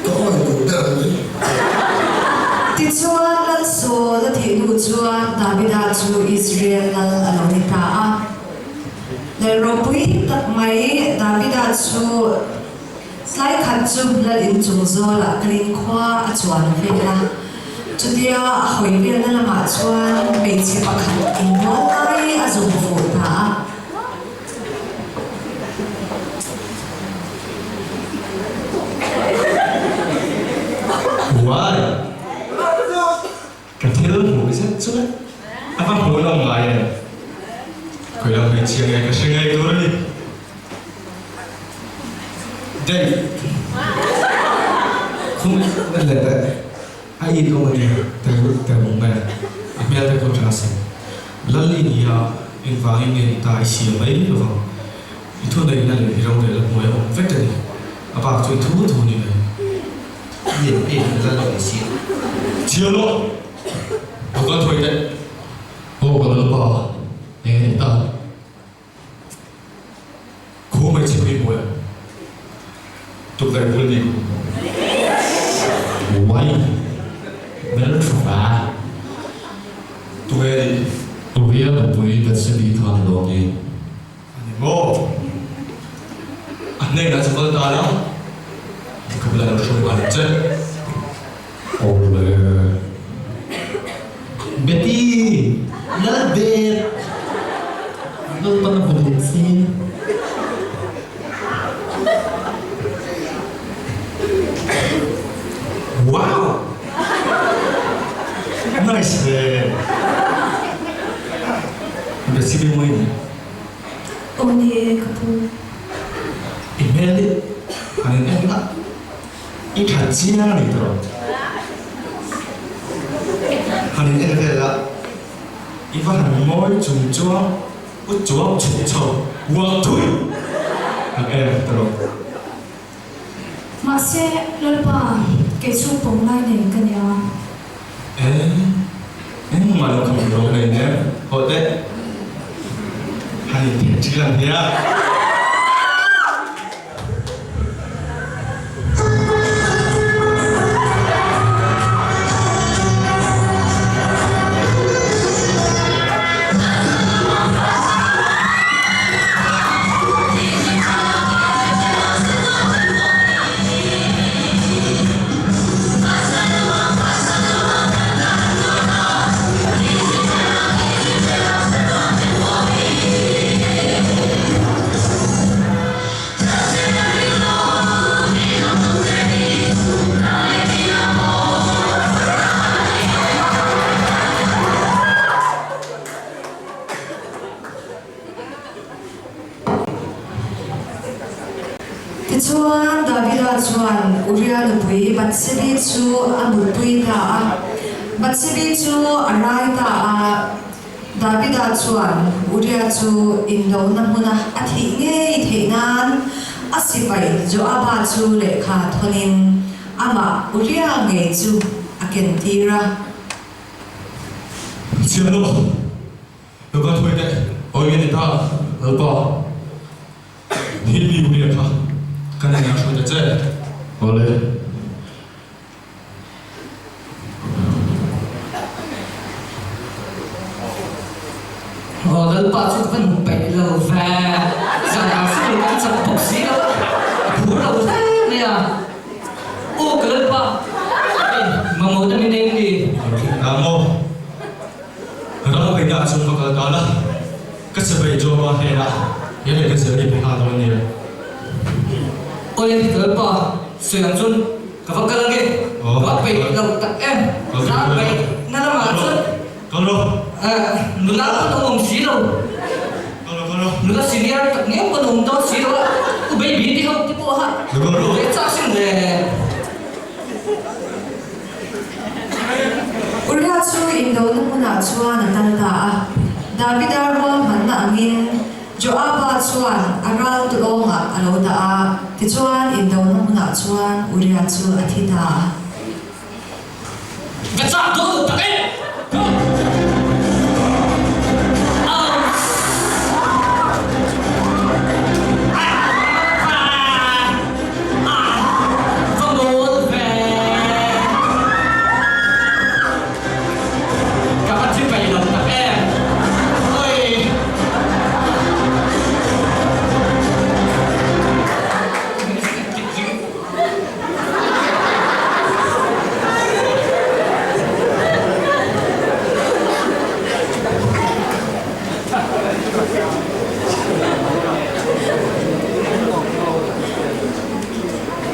Ka awi duh ber a ni. Tichuan, Lal Saul a thih hnu chuan Davida chu Israel lal a lo ni ta a. Lal ropui tak mai Davida chu tlai khat chu lal inchung zawlah kalin khua a chuan vel a. Chutia a hawi velna lamah chuan hmeichhe pakhat inbual lai a zuk vuh ta a. Why? Ka thil hmuh zet chu le a va hmuh nawm ngai em? Khawi lam hmeichhia nge ka hre ngei tur a ni. Dave. Khum let leh a in awm a ni tel bawk mai a, a hmel te pawh tha asin. Lal i ni a, engvangin nge i ta i siam mai lovang? I thuneihna leh i rorel a hnuai a awm vek a ni. A bak chu i thu thu ni mai. Ni e, lal i ni si. Chhiar rawh! Lo kal thuai teh. Aw ka Lalpa, eng nge ta? Khu hmeichhe pui mawi a, tukverh bul ni khu. Uai, hmel tha va. Tunge ni? Uria nupui Bethsebi kha ni lo ni. A ni Maw? A hnenah chu kal ta la, ka bulah lo hruai nghal ang che. Awle. Betty, Lalbet, Lalpan a hmu duh si. Wow! Nice ve! Betsy hi mawi ni. Aw ni e ka pu. I hmel hi han in en a, i that chiang a ni tawh. Han in en vel a, i va han mawi chung chuang u chuang chhuk chho uak thui ang em tawh. Mahse, Lalpa, kei chu pawm lai nei ka nia. Eng, engmah lo kham lo nei nen, haw teh. Han intheh ṭhil ang nia. Tichuan, Davida chuan Uria nupui Bathsebi chu a mutpui ta a. Bathsebi chu a rai ta a. Davida chuan Uria chu indona hmuna a thih ngei theih nan a sipai Joaba chu lehkha thawnin amah Uria ngei chu a kentir a. Thiannu, Ka va thawi teh, awi nge ni ta, Lalpa, hi mi Uria kha ka hnenah hruai ta che. Awle. Aw Lalpa chu ka va hmu peih lo ve, zanah school kan chak bawk si lo a, a phur lo hle mai a. Aw ka Lalpa, hei mamawh na min eng ni? Ram Ram peihna ah chuan va kal ta la, ka sipai Joaba hnenah he lehkha ziah hi pe nghal dawn nia. Awle ka Lalpa, sawi ang chuan ka va kal ange, va peih lo tak em, zan peih na lamah chuan nula pawn awm awm si lo, nula senior tak ngei pawn awm dawn si lo a, u baby ti ho te pawh kha ve chak sin le. Uria chu indona hmunah chuan a kal ta a. Davida ruahmanna angin Joaba chuan a ral tulawngah a lo dah a, tichuan indona hmunah chuan Uria chu a thi ta a. Ka chak dawn lo tak e!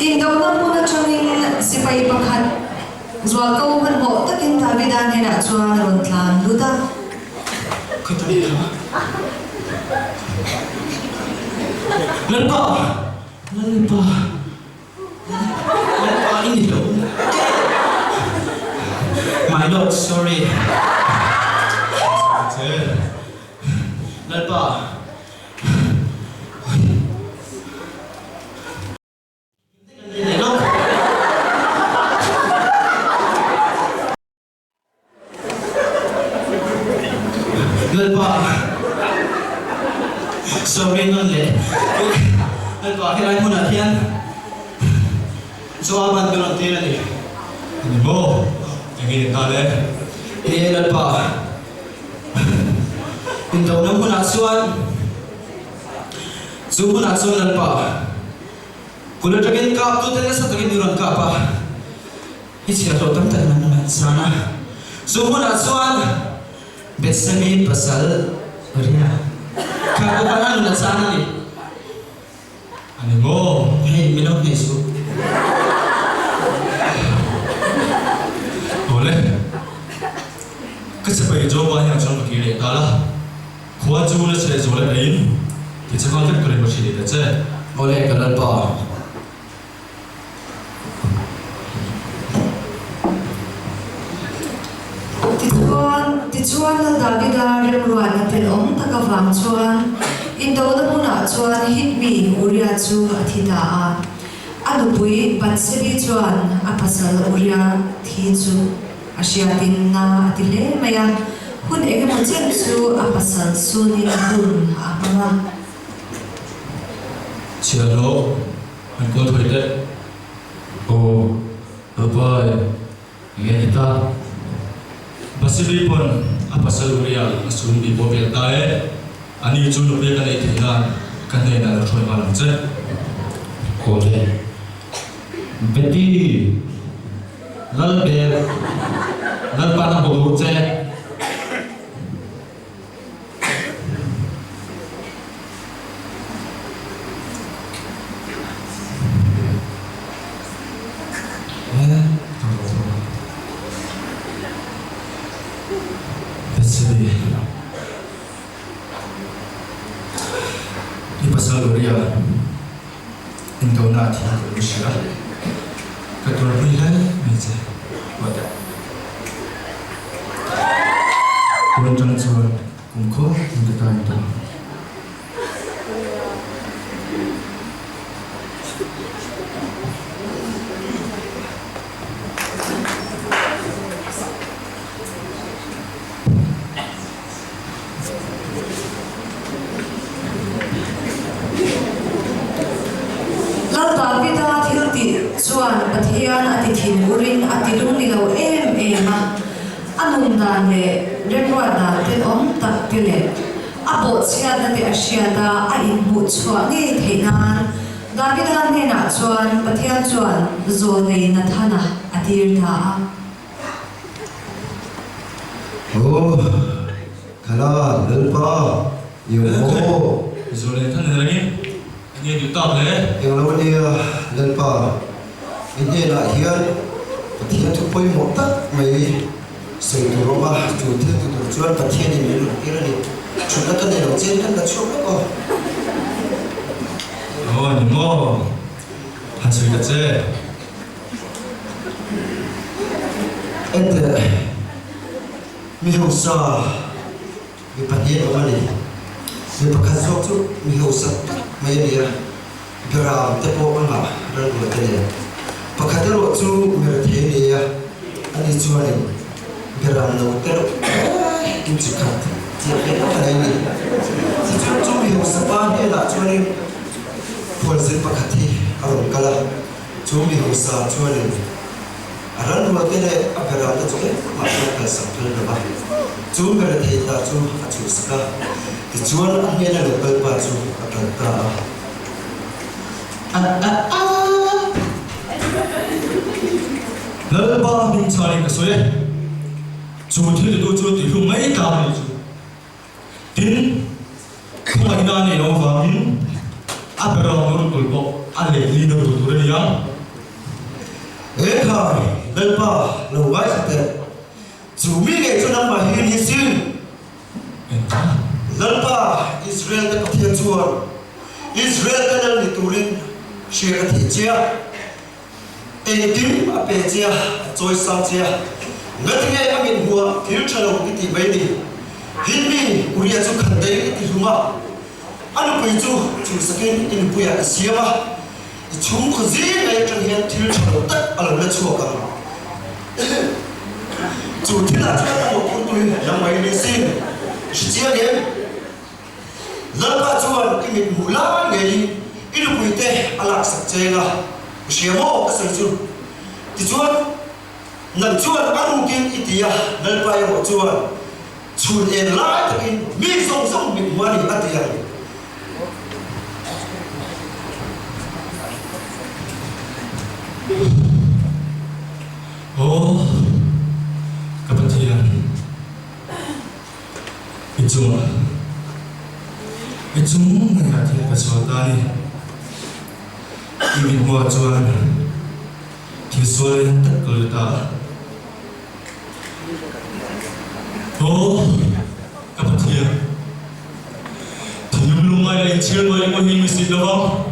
Indona hmun atangin sipai pakhat zualko hmanhmawh takin Davida hnenah chuan a rawn tlan lut a. Lalpa! Lalpa! Lalpa i ni lo. My Lord, sorry. Lalpa. Lalpa sorry nawn leh Lalpa helai hmunah hian Joaban ka rawn tir a ni. Ani maw? Enge ni ta le? He Lalpa indona hmunah chuan. Chu hunah chuan Lalpa, kut atangin kaptute nasa takin i rawn kap a, i chhiahhlawh tam takin an ngaihsan a. Chu hunah chuan Bethsemi pasal Uria kha pawh khan a nun a chan a ni. A ni maw? Hei, min lo hneh suh. Awle, ka sipai Joba hian chuan ka kir leh ta la. Khua chu la chhe zual a eiin ti che nghal vek turin ka hrilh ta che. Awle, ka Lalpa. Tichuan, tichuan Lal Davida remruatna tenawm tak avang chuan indona hmunah chuan Hit mi Uria chu a thi ta a. A nupui Bathsebi chuan a pasal Uria thi chu a hriatin na a ti hle mai a, hun engemaw chen chu a pasal sunin hun a hmang a. Chhiahhlawh an kawl thawi teh. Aw, Babai, enge ni ta? Basili pawn a pasal Uria a sun bih pawh vel ta e. Ani chu nupui ka neih theih nan ka hnenah lo hruai nghal ang che. Awle. Betty, Lalber, Lalpan a hmu duh che. I pasal Uria indona a thi tih ka hria a, ka tuarpui hle mai che. Ruat. Tun atang chuan kum khaw in ka tan tawh ang. Lal Davida thil tih chuan Pathian a ti thinur in a ti lung ni lo em em a, a nun dan leh remruat dan tenawm tak te leh a bawhchhiatna te a hriat a, a inhmuh chhuah ngei theih nan Davida hnenah chuan Pathian chuan zawlnei Nathana a tir ta a. Aw, Khala, Lalpa, i awm maw? Zawlnei Nathana rengin enge duh tak le? Englo ania, Lalpa, i hnenah hian Pathian thu pawimawh tak mai sawi tur awm a, chu thil ti tur chuan Pathianin min rawn tir a ni. Thutna ka nei lo chen kan la chhuak vek aw. Aw, ni maw? Han sawi ta che. Enteh, mi hausa mi pahnih an awm a ni. Mi pakhat zawk chu mi hausa tak mai a ni a, beram te pawh a ngah ran rual te nen. Pakhat erawh chu mi rethei a ni a, ani chuanin beram no te reuh te in chi khat chiah ve tak a nei a ni. Tichuan chu mi hausa pa hnenah chuanin khualzin pakhat hi a rawn kal a. Chu mi hausa chuanin a ranrualte leh a berate chu engmah chuan kalsak phal lo va, chu bere thei ta chu a chhuhsak a, tichuan a hnena lo kal pa chu a kal ta a. A a a! Lalpa hming chhanin ka sawi e, chu thil titu chu tihhlum mai ta a nih chu. Tin, khawngaihna a neih loh avangin a berawng rawng tul pawh a lehli na tur tur a ni ang. Ekhai, Lalpa, lo ngaithla teh. Chu mi ngei chu nangmah hi ni sin. Lalpa, Israel te Pathian chuan Israel te lal ni turin hriat a thih che a. Engkim a pe che a, a chawisang che a. Ngatinge a mit hmuh thil tha lo i tih mai ni? Hinmi Uria chu khan daih i ti hlum a, a nupui chu chhuhsakin i nupuiah i siam a, i chhungkhaw zing mai atang hian thil tha lo tak a lo la chhuak ang. Chu thilah chuan a mawhphurtu hi nang mai ni sin, i hre chiang em? Lalpa chuan i mit hmuh lai ngeiin i nupuite a laksak cheng a, i hria maw ka sawi chu? Tichuan, nang chuan a rukin i ti a, Lalpa erawh chuan chhun en lai takin mi zawng zawng mit hmuh a ni a ti ang. Aw, ka Pathian, i chungah, i chung ngeiah thil ka sual ta a ni. I mithmuah chuan thil sual lian tak ka lut a. Aw, ka Pathian, thinlung lungngai leh inchhir ngawih ngawih hi mi sit lo vang.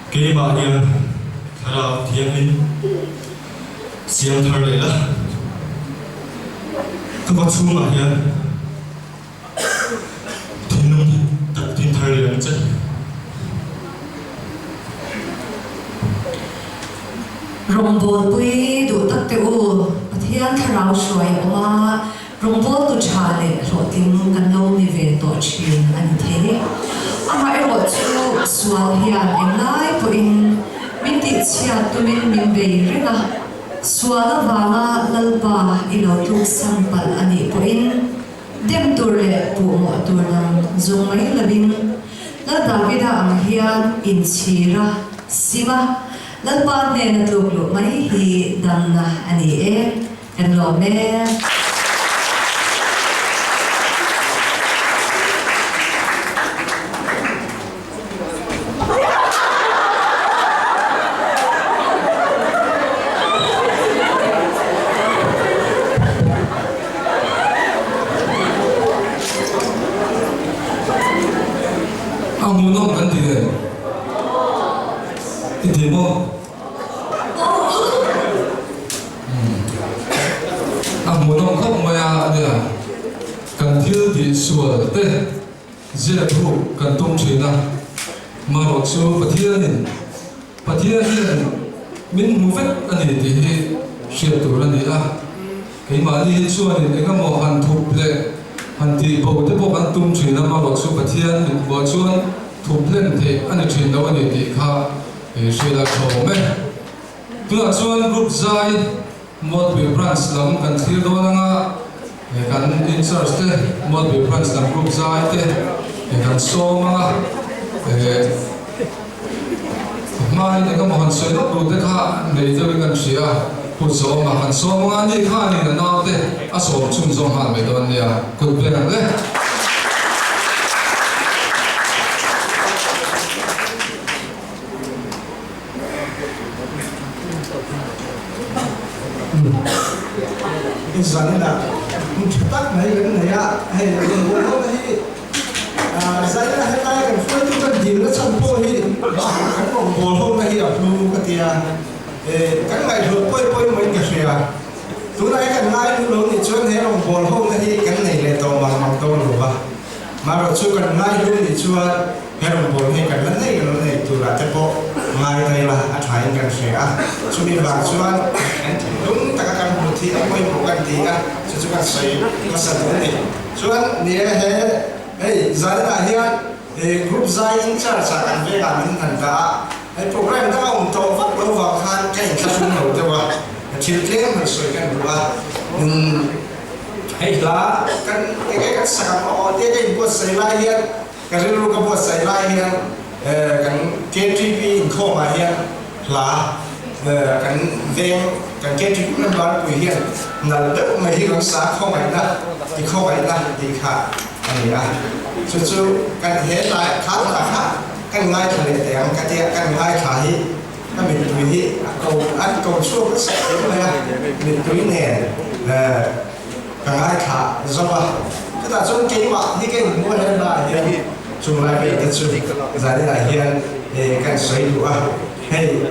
Keimah hian Thlarau Thianghlim siam thar leh la, ka khaw chhungah hian thinlung dik tak din thar leh ang che. Rawngbawlpui duh tak teh u, Pathian Thlarau hruai a awm a, Rawngbawltu tha leh hlawhtling kan lo ni ve tawh thin a ni thei. Amaherawh chu sual hian englai pawhin min tihchhiat tumin min bei reng a, sual avanga Lalpa i lo tluksan palh a nih pawhin dem tur leh puhmawh tur lam zawng mai lovin Lal Davida ang hian inchhir a, sim a, Lalpa hnena tluk luh mai hi damna a ni e. Kan lawm e. A hmuhnawm kan ti em? I ti maw? A hmuhnawm khawp mai a nia, kan thil tih sual te zep ruk kan tum thin a, marawh chu Pathianin Pathian hian min hmu vek a ni tih hi hriat tur a ni a, keimahni hi chuanin engemaw han thup leh han tih bo te pawh kan tum thin a, marawh chu Pathian min hmuah chuan thup hlen theih a ni thin lo a ni tih kha Hriat a tha awm e. Tunah chuan Group Zai Mualpui Branch lam kan thlir dawn anga kan in charge te Mualpui Branch lam Group Zai te kan sawm anga hmain engemaw han sawi lawk tur te kha nei deuhin kan hria a, kut zawm ah kan sawm anga ani khanin a naute a sawm chhunzawm nghal mai dawn nia, kut beng ang le. Zanina hmun tha tak mai kan nei a, hei rawngbawlhawna hi Zanina helai kan hruaitu kan dilna chhan pawh hi kan rawngbawlhawna hi a hlu ka tia, kan ngaihluah pawi pawi mai ka hria. Tunah hi kan ngai hlu lo nih chuan he rawngbawlhawna hi kan nei leh tawh mang mang dawn lo va. Marawh chu kan ngai hlu nih chuan he rawngbâwl hi kan la nei lo nei turah te pawh ngai daih la a thain kan hre a. Chumi vang chuan kan thinlung taka kan hmuh thi a pawimawh kan ti a, chu chu kan sawi hmasa duh a ni. Chuan ni e he hei zaninah hian group zai in charge ah kan vengah min han dah a, hei program dang a awm tawh vak lo vang khan ka inthlahrung lo deuh a, thil tlem han sawi kan duh a. Hei hla kan enge kan sak ang aw tia ka inbuatsaih lai hian ka rilru ka buatsaih lai hian kan KTP inkhawm ah hian hla kan veng kan KTP member pui hian nal deuh mai hi kan sa khawngaihna ti khawngaihna tih kha a ni a chu chu kan he hla kha hla kha kan ngaithla leh teh ang ka tia kan ngaithla hi Ka mittui hi a ko an ko chhuak nasa hle mai a, mittui nen ka ngaithla zawk a. Chutah chuan keimah hi ka inhmu a helhna ah hian chung lai vei te chu zaninah hian kan sawi duh a. Hei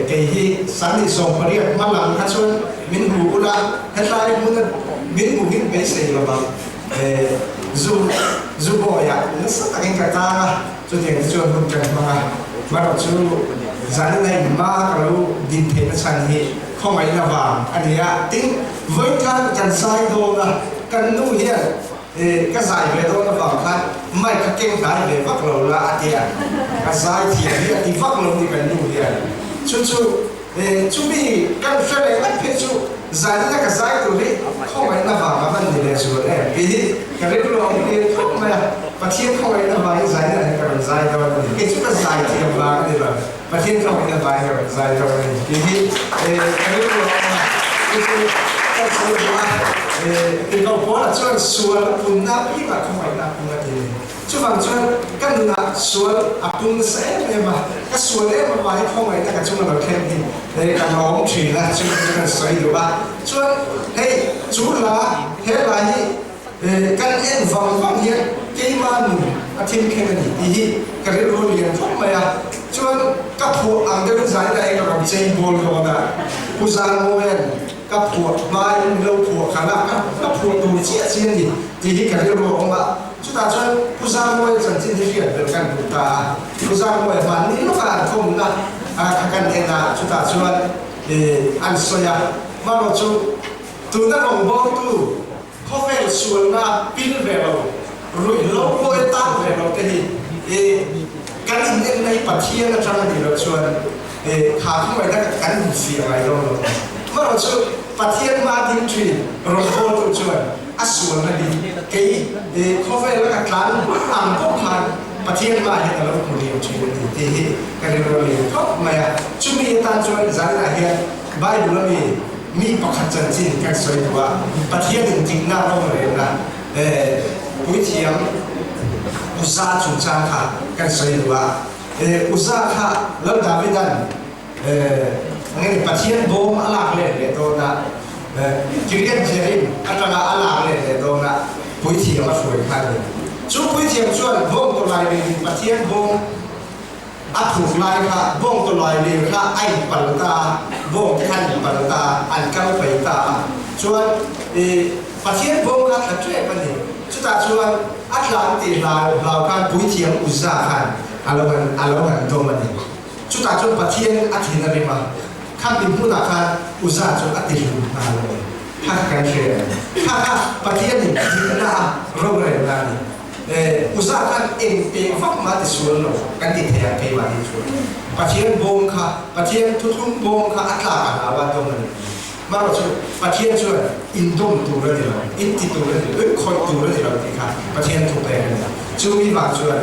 kei hi 28 hma lam kha chuan min hmu ula hetlai hmuna min hmu hin beisei lovang zu zu bawiah nasa takin ka tang a. Chutiang te chuan hun kan hmang a, marawh chu zanin a inhma ka lo din theihna chhan hi khawngaihna vang a ni a, tin vawikhan kan zai dawn a, kan nu hian ka zai ve dawn avang khan mic kha keng hnai ve vak lo la a ti a, ka zai thiam hi a ti vak lo ni kan nu hian, chu chu chumi kan hre leh ngat phei chu zanin a ka zai tur hi khawngaihna vang a van ni leh zual em tih hi ka rilru a awm lian khawp mai a. Pathian khawngaihna vangin zaina ah hian ka rawn zai dawn a ni. Kei chu ka zai thiam vang a ni lo, Pathian khawngaihna vangin ka rawn zai dawn a ni tih hi ka rilru a awm a. Chu chu ka sawi duh a, Tirhkoh Paula chuan sual a punna apiangah khawngaihna a pung a ti a ni. Chuvang chuan ka nunah sual a pung nasa em em a, ka sual em avangin khawngaihna ka chunga lo thleng hi ka lawm thin a, chu chu kan sawi duh a. Chuan hei chu hla, he hla hi kan en vang vang hian keima nun a thil thleng a ni tih hi ka rilru lian khawp mai a. Chuan ka phuah ang deuhin zaina hi ka rawn chei bawl dawn a, Pu Zarmawia'n ka phuah hmain min lo phuah khalh a, ka phuah tur chiah chiah a ni tih hi ka rilru a awm a. Chutah chuan Pu Zarmawia chanchin hi hriat ber kan duh ta a, Pu Zarmawia hmanni lawka an khawmna kha kan en a, chutah chuan an sawi a, hmanraw chu tuna rawngbawltu khawvel sualna pil ve lo, ruihhlo pawh e tan ve lo te hi kan inenna hi Pathian atang a nih loh chuan kha khawngaihna kan infiah ngai dawn lo. Hmanraw chu Pathian hma ding thin rawngbawltu chuan A sualna hi kei khawvela ka tlan ang bawk khan Pathian hmaah hian a lo hmu liam thin a ni tih hi ka rilru a lian khawp mai a. Chumi atan chuan zanah hian Bible a mi mi pakhat chanchin kan sawi duh a, Pathianin dikna rorelna puithiam Uza chungchang kha kan sawi duh a. Uza kha Lal Davidan Nge Pathian bawm a lak let leh dawn a, Kiriat Jearim atanga a lak let leh dawn a, puithiam a hruai kha a ni. Chu puithiam chuan bawng tawlai lelin Pathian bawm a phur lai kha bawng tawlai lel kha a inpal ta a, bawng te kha an inpal ta a, an kal pai ta a. Chuan Pathian bawm kha tla tep a ni. Chutah chuan a tlan tih hlau hlau khan puithiam Uzza khan a lo han a lo han dawm a ni. Chutah chuan Pathian a thin a rim a, khami hmunah khan Uza chu a ti hlum nghal a ni. Kha kha kan hre a ni. Kha kha Pathianin dikna a rorelna a ni. Uza khan eng pek vak mah ti sual lo kan ti thei ang keimah ni chuan. Pathian bawm kha, Pathian thuthlung bawm kha a tlak a hlau a dawm a ni. Hmangaih chu Pathian chuan indawm tur a ni lo, inti tur a ni lo, inkhawih tur a ni lo tih kha Pathian thu pek a ni. Chumi vang chuan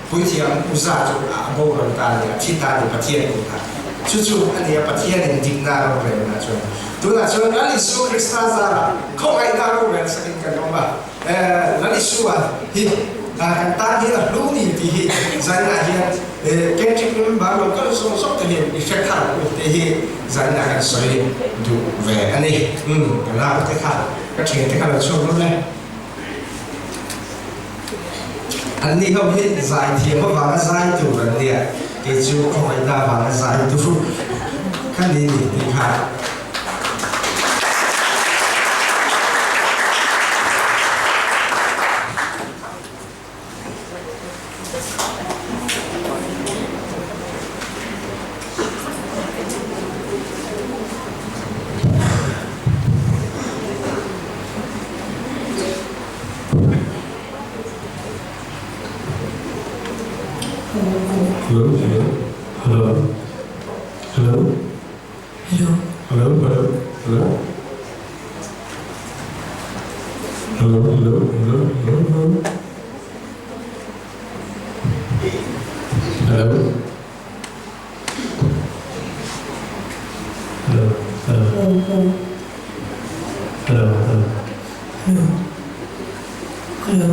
Puithiam Uza chu a boral ta a ni, a thi ta a ni Pathian kutah. Chu chu a ni a Pathianin dikna a rorelna chuan. Tunah chuan Lal Isu Krista zarah khawngaihna rorel sakin kan awm a. Lal Isua hi kan tan hian a hlu ni tih hi zainah hian Catholic member lo kal zawk zawk te hian i hre thar u tih hi zainah kan sawi duh ve a ni. Ka nau te kha, ka thiante kha lo chhuak rawh le. Anni ho hi zaithiam avanga zai tur an nia, kei chu khawngaihna avanga zai tur ka ni ni tih kha. Hello, hello, hello, hello, hello, hello, hello, hello, hello, hello, hello, hello, hello. Hello, hello, hello, hello, hello, hello.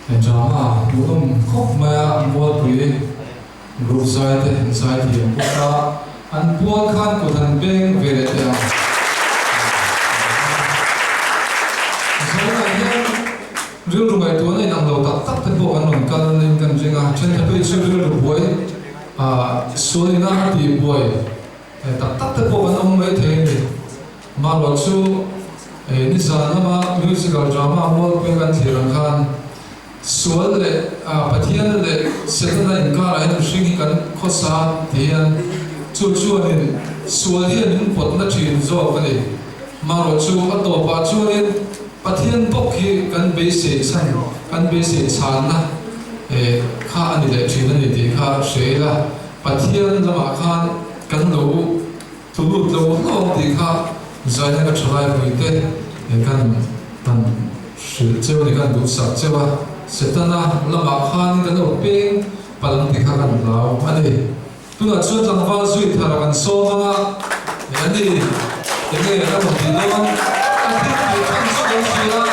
Drama hmuhnawm khawp mai a, Mualpui group zai te an zai thiam bawk a, an pual khan kut han beng ve leh teh ang. Zainah hian rilru ngaihtuahna inang lo tak tak te pawh an rawn kal in kan ring a, thenkhat pawh hi chu rilru buai sualina a tih buai tak tak te pawh an awm mai thei a ni. Mahruat chu nizan lama musical drama Mualpui kan thlir ang khan sual leh Pathian leh Setana inkarah hian mihring hi kan khawsa ti hian chu chuanin sual hian min pawtna thin zawk a ni. Mahruat chu a tawpah chuanin Pathian bawk hi kan beisei chhan kan beisei chhanna kha a ni leh thin a ni tih kha hre ila Pathian lamah khan kan lo Thu lut lo hlawm tih kha Zaina ka thalai puite kan han hrilh cheu a ni, kan duhsak cheu a, Setana lamah khanin kan lo peng palh ang tih kha kan hlau a ni. Tunah chuan tlangval zui thar kan sawm ang a, a ni, enge a rawn tih dawn? A thil tih chhan chu kan hria a,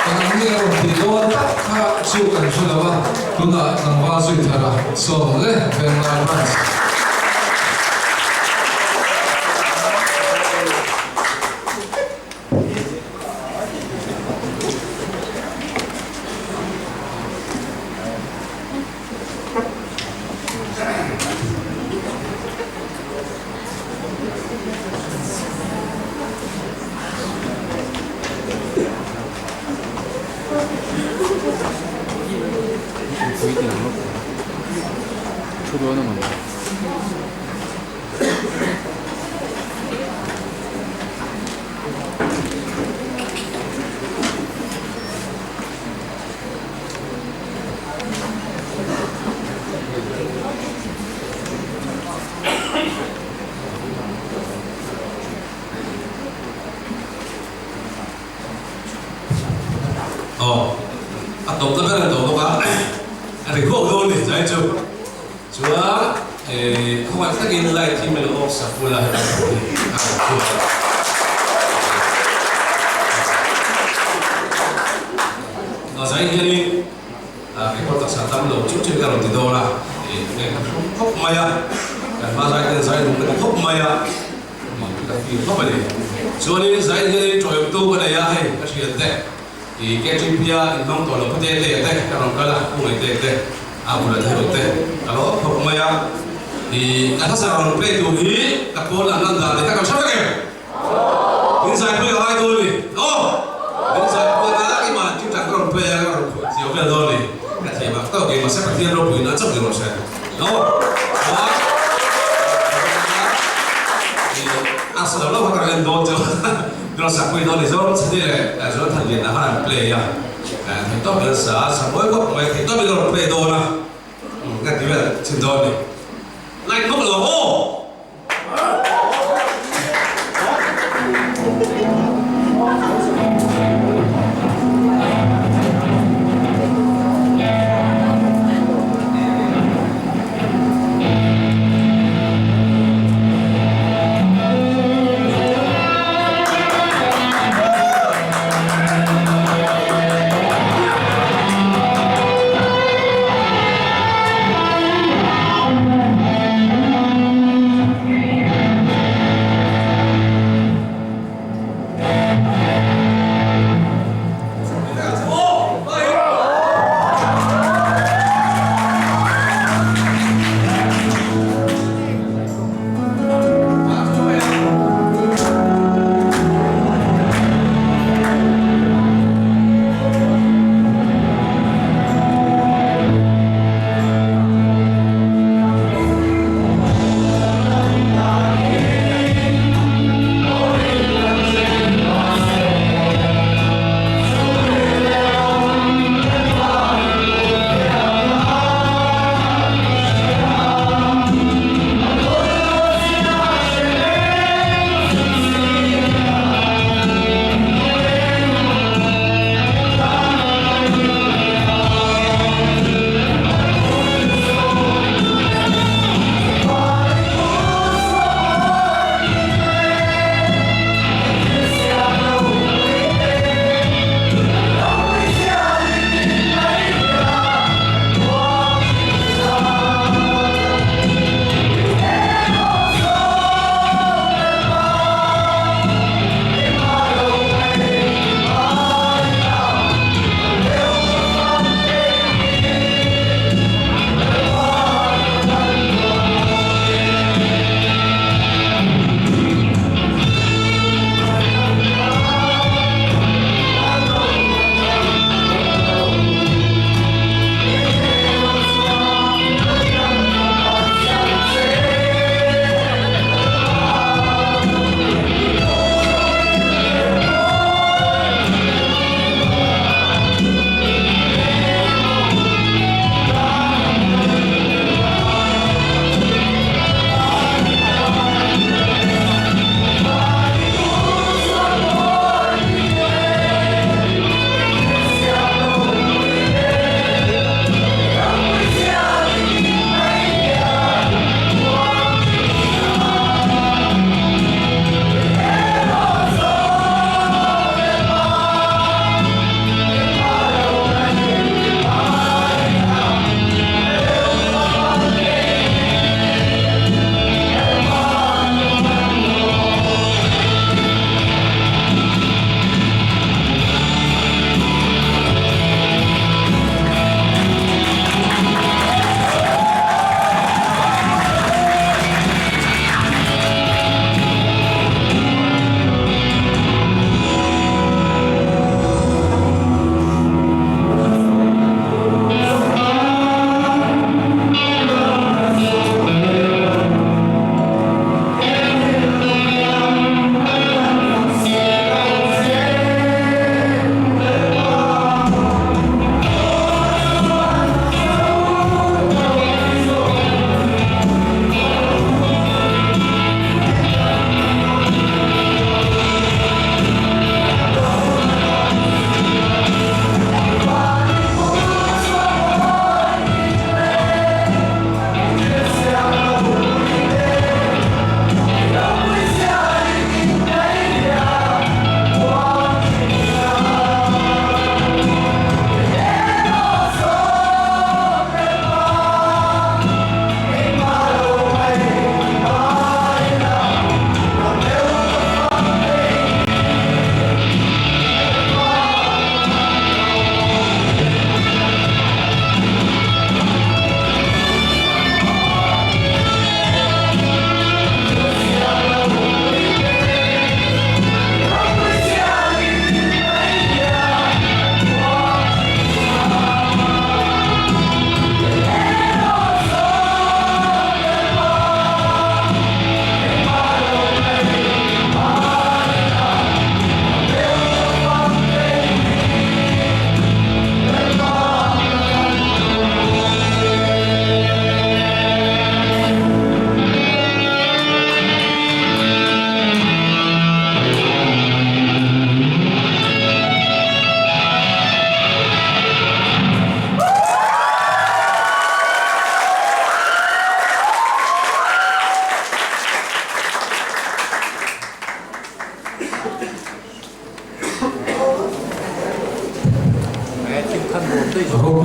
eng ang nge a rawn tih dawn tak kha chu kan hre lo a, tunah tlangval zui thar a sawm ang le, Venglai Branch. Aw, a tawpna ber a ni tawh bawk a, a ri huak dawn ni zai chu. Chuan khawngaih takin light hi min lo off sak ula hei a rawn chhuak a. A zai hianin record taksa tam lo chu chu ka rawn ti dawn a, nge ka hrum khawp mai a, kan hma zai ten zai lung ka ti khawp mai a, ka feel khawp a ni. Chuanin zai hianin tawihawmtu ka nei a, hei ka hriat te. I KTP a inhmang tawh lo pute te te ka rawn kal a, pu ngei te te a bula thei te ka lo awp khawp mai a. I ka hla sak rawn play tur hi ka pawn an lan dan te kha kan hre vek em? Min zaipui ka ngai dawn ni. Aw! Min zaipui a ngai i mah tingtang ka rawn play a ka rawn phuah thiam vel dawn ni. Ka thiam ang tawk i mahse Pathian ropui na chauh ni rawh se. Aw! Chuan i a sa lo lo kha ka rawn en dawn chu. Ka sakpui dawn ni zawng chhe leh Jonathan Liana khan an play a, theihtawp in an sa a, sa mawi khawp mai, theihtawp in a rawn play dawn a, ka ti vel chhin dawn ni. Like bawk lo aw!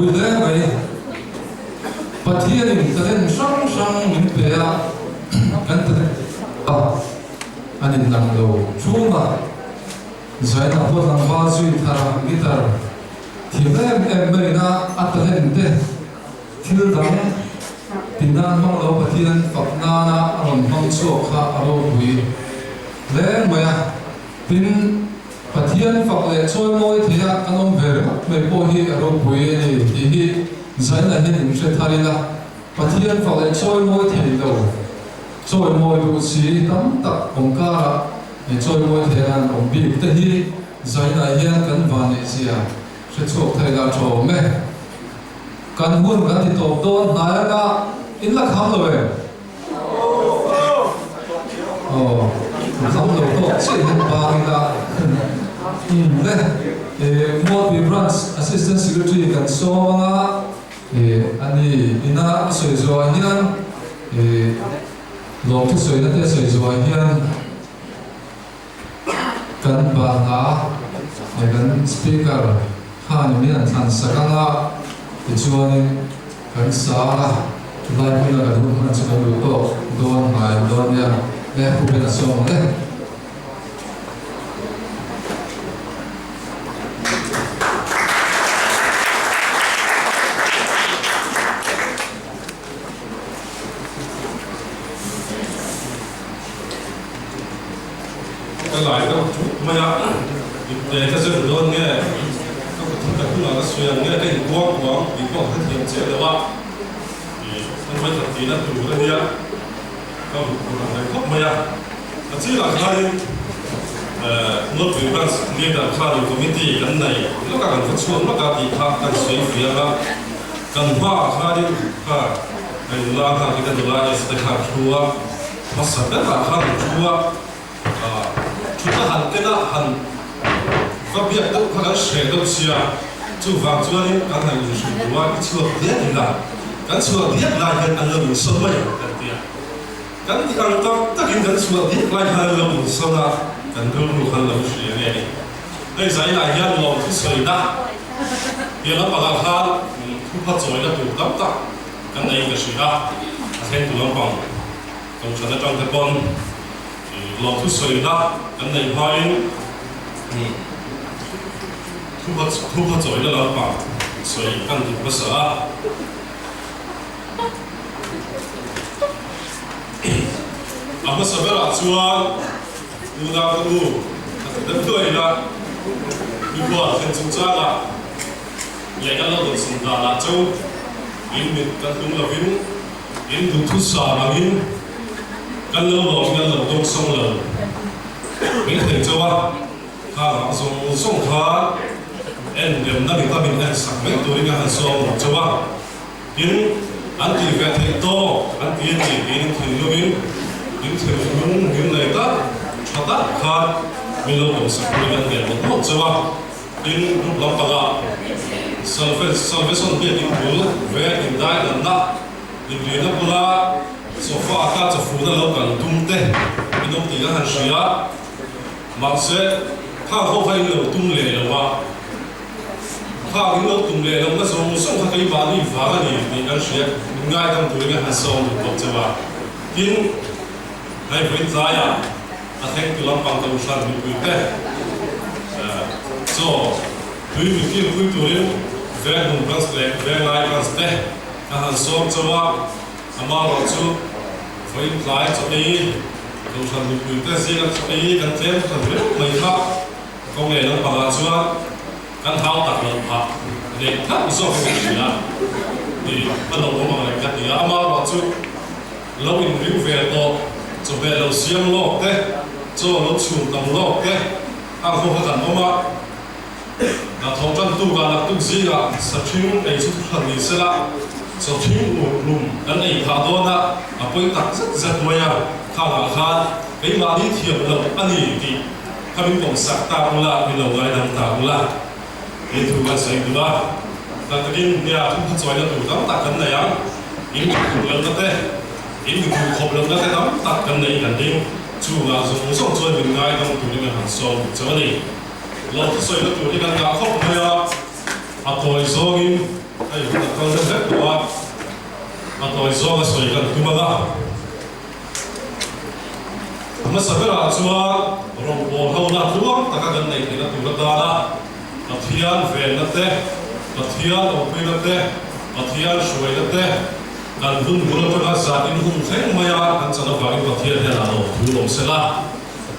ropui hle mai. Pathianin talent hrang hrang min pe a, kan talent a an inlang lo thung a. Zaina pawh tlangval zui thar a, guitar thiam em em maiin a a talent te thil dang ti nan hmang lo Pathian fak nana a rawn hmang chhuak kha a ropui hle mai a. Tin, Pathian fak leh chawimawi theia kan awm ve ringawt mai pawh hi a ropui a ni tih hi Zaina hian in hre thar ila, Pathian fak leh chawimawi thei lo, chawimawi duh si tam tak awm karah he chawimawi theia an awm bik te hi Zaina hian kan vanneih zia hre chhuak thei la tha awm e. Kan hun kan ti tawp dawn hnai anga in la kham lo em? Aw, kham lo tawk chiah hian bang ila umm le. Mualpui Branch Assistant Secretary kan sawm anga ani ina a sawi zuah hian lawmthu sawina te a sawi zuah hian kan bahna kan Speaker khan min an thlan sak anga tichuanin kan sa anga chulai hmuna kan hun hman chu kan duh tawk dawn ngai dawn nia le pu Ben a sawm ang e. Ka lai deuh thut mai a, ipte ka zir dawn nge, ka kut hi ka hnungah ka sawi ang nge, ka inkuang kuang tih pawh ka hrethiam chiah lo a, ih ka nuai khat tihna tur a nia, ka hmuh tur ang reng khawp mai a. A chirah khanin North Branch Leader khanin Committee kan nei lawk a, kan va chhuak lawk a tih kha kan sawi fiang a, kan hmaah khanin kha ka nula kha khi ka nula Esther kha a thu a, hmasa berah khan a thu a, thutna han ken a han va biak deuh kha kan hreh deuh sia, chuvang chuanin kan han inhrilh duh a, i chhuak diak ila, kan chhuak diak lai hian an lo insawn mai ang kan ti a. Kan tih ang tak takin kan chhuah diak lai khan an lo insawn a, kan rilru khan lo hria nge ni. Hei zainah hian lawmthu sawina piah lampangah khan thupha chawina tur tam tak kan nei ka hria a, a thlengtu lampang Kohhran atang te pawn lawmthu sawina kan neih hmain thupha chawina lampang sawi kan duh hmasa a. A hmasa berah chuan unau ka u a ti deuh duai ila, mibual thlen chungchangah leh kan lo dawnsawm danah chu in mit kan tum lovin in duhthusam angin kan lo lawm kan lo dawngsawng lo mai thei chauh a, khangah zawng zawng khan en remna ringawt min en sak mai turin ka han sawm lo chauh a. Tin, an tih ve theih tawk an ti a ni tiin thinlungin in thinlung min nei tak tha tak khan min lo awmsak turin an ngen mawlh mawlh chauh a. Tin, group lampangah Salvation biakin bul ve indaidanna inrina bula sofa kha chawfuna lo kan tum te in awm tih ka han hria. Mahse, khang ho kha in lo tum leh lo a. Khang in lo tum leh lohna zawng zawng kha keimahni vang a ni tih kan hria, min ngaidam turin a han sawm duh bawk chauh a. Tin, hei vawiin tlaiah a thlengtu lampang Kohhran mipuite chaw tui min kilpui turin Venghmun Branch leh Venglai Branch te a han sawm chauh a, amaherawh chu vawiin tlai chaw ei Kohhran mipuite zinga chaw ei kan tlem ta riau mai kha. Kawng leh lampangah chuan kan hau tak loh phah leh thlap zawk in ka hria tih a lo awm ang reng ka ti a, amaherawh chu lo inring ve tawh, chawhmeh lo siam lawk te, chaw lo chhum tam lawk te ang ho kha kan awm a, hnathawh tan tukah naktuk zingah sathring ei chu thuhran ni sela, chawthring ur hlum kan ei phah dawn a, a pawi tak zet zet mai a, khangah khan keimahni thiam loh a ni tih. Ka min pawm sak tak ula, min lo ngaidam tak ula tih thu kan sawi duh a. Tak takin nia thupha chawina tur tam tak kan nei ang. In mi duh lohna te, in mi duh khawp lohna te tam tak kan nei kan ding. Chungah zawng zawng chuan min ngaidam turin an han sawm duh chauh a ni. Lo thu sawina tur hi kan ngah khawp mai a, a tawi zawngin. Hei hun a kal deuh hlek tawh a, a tawi zawng a sawi kan tum ang a. A hmasa berah chuan rawngbâwl hona tluang taka kan neih theihna tur atana Pathian venna te, Pathian awmpuina te, Pathian hruaina te kan hun bul atanga zan in hun thleng maia kan chan avangin Pathian hian a lo thu awm sela.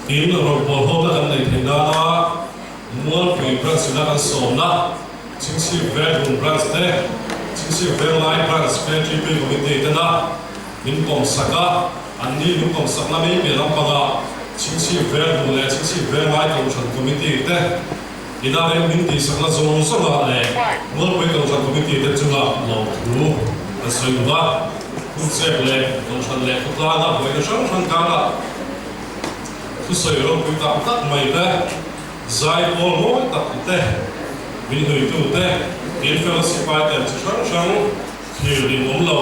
Tin, rawngbâwl hona kan neih theih nana Mualpui Branch ina kan sawmna Chhingchhip Venghmun Branch te, Chhingchhip Venglai Branch KTP Committee tena min pawmsak a, anni min pawmsakna mai piah lampangah Chhingchhip Venghmun leh Chhingchhip Venglai Kohhran Committee te ina rem min tihsakna zawng zawngah leh Mualpui Kohhran Committee te chungah lawmthu an sawi duh a. Hunchep leh Kohhran leh khawtlanga buaina hrang hrang karah thusawi ropui tak tak mai te, Zai pawl mawi tak te, min hnuitu te, in fel sipai ten chi hrang hrang thlir ning awm lo,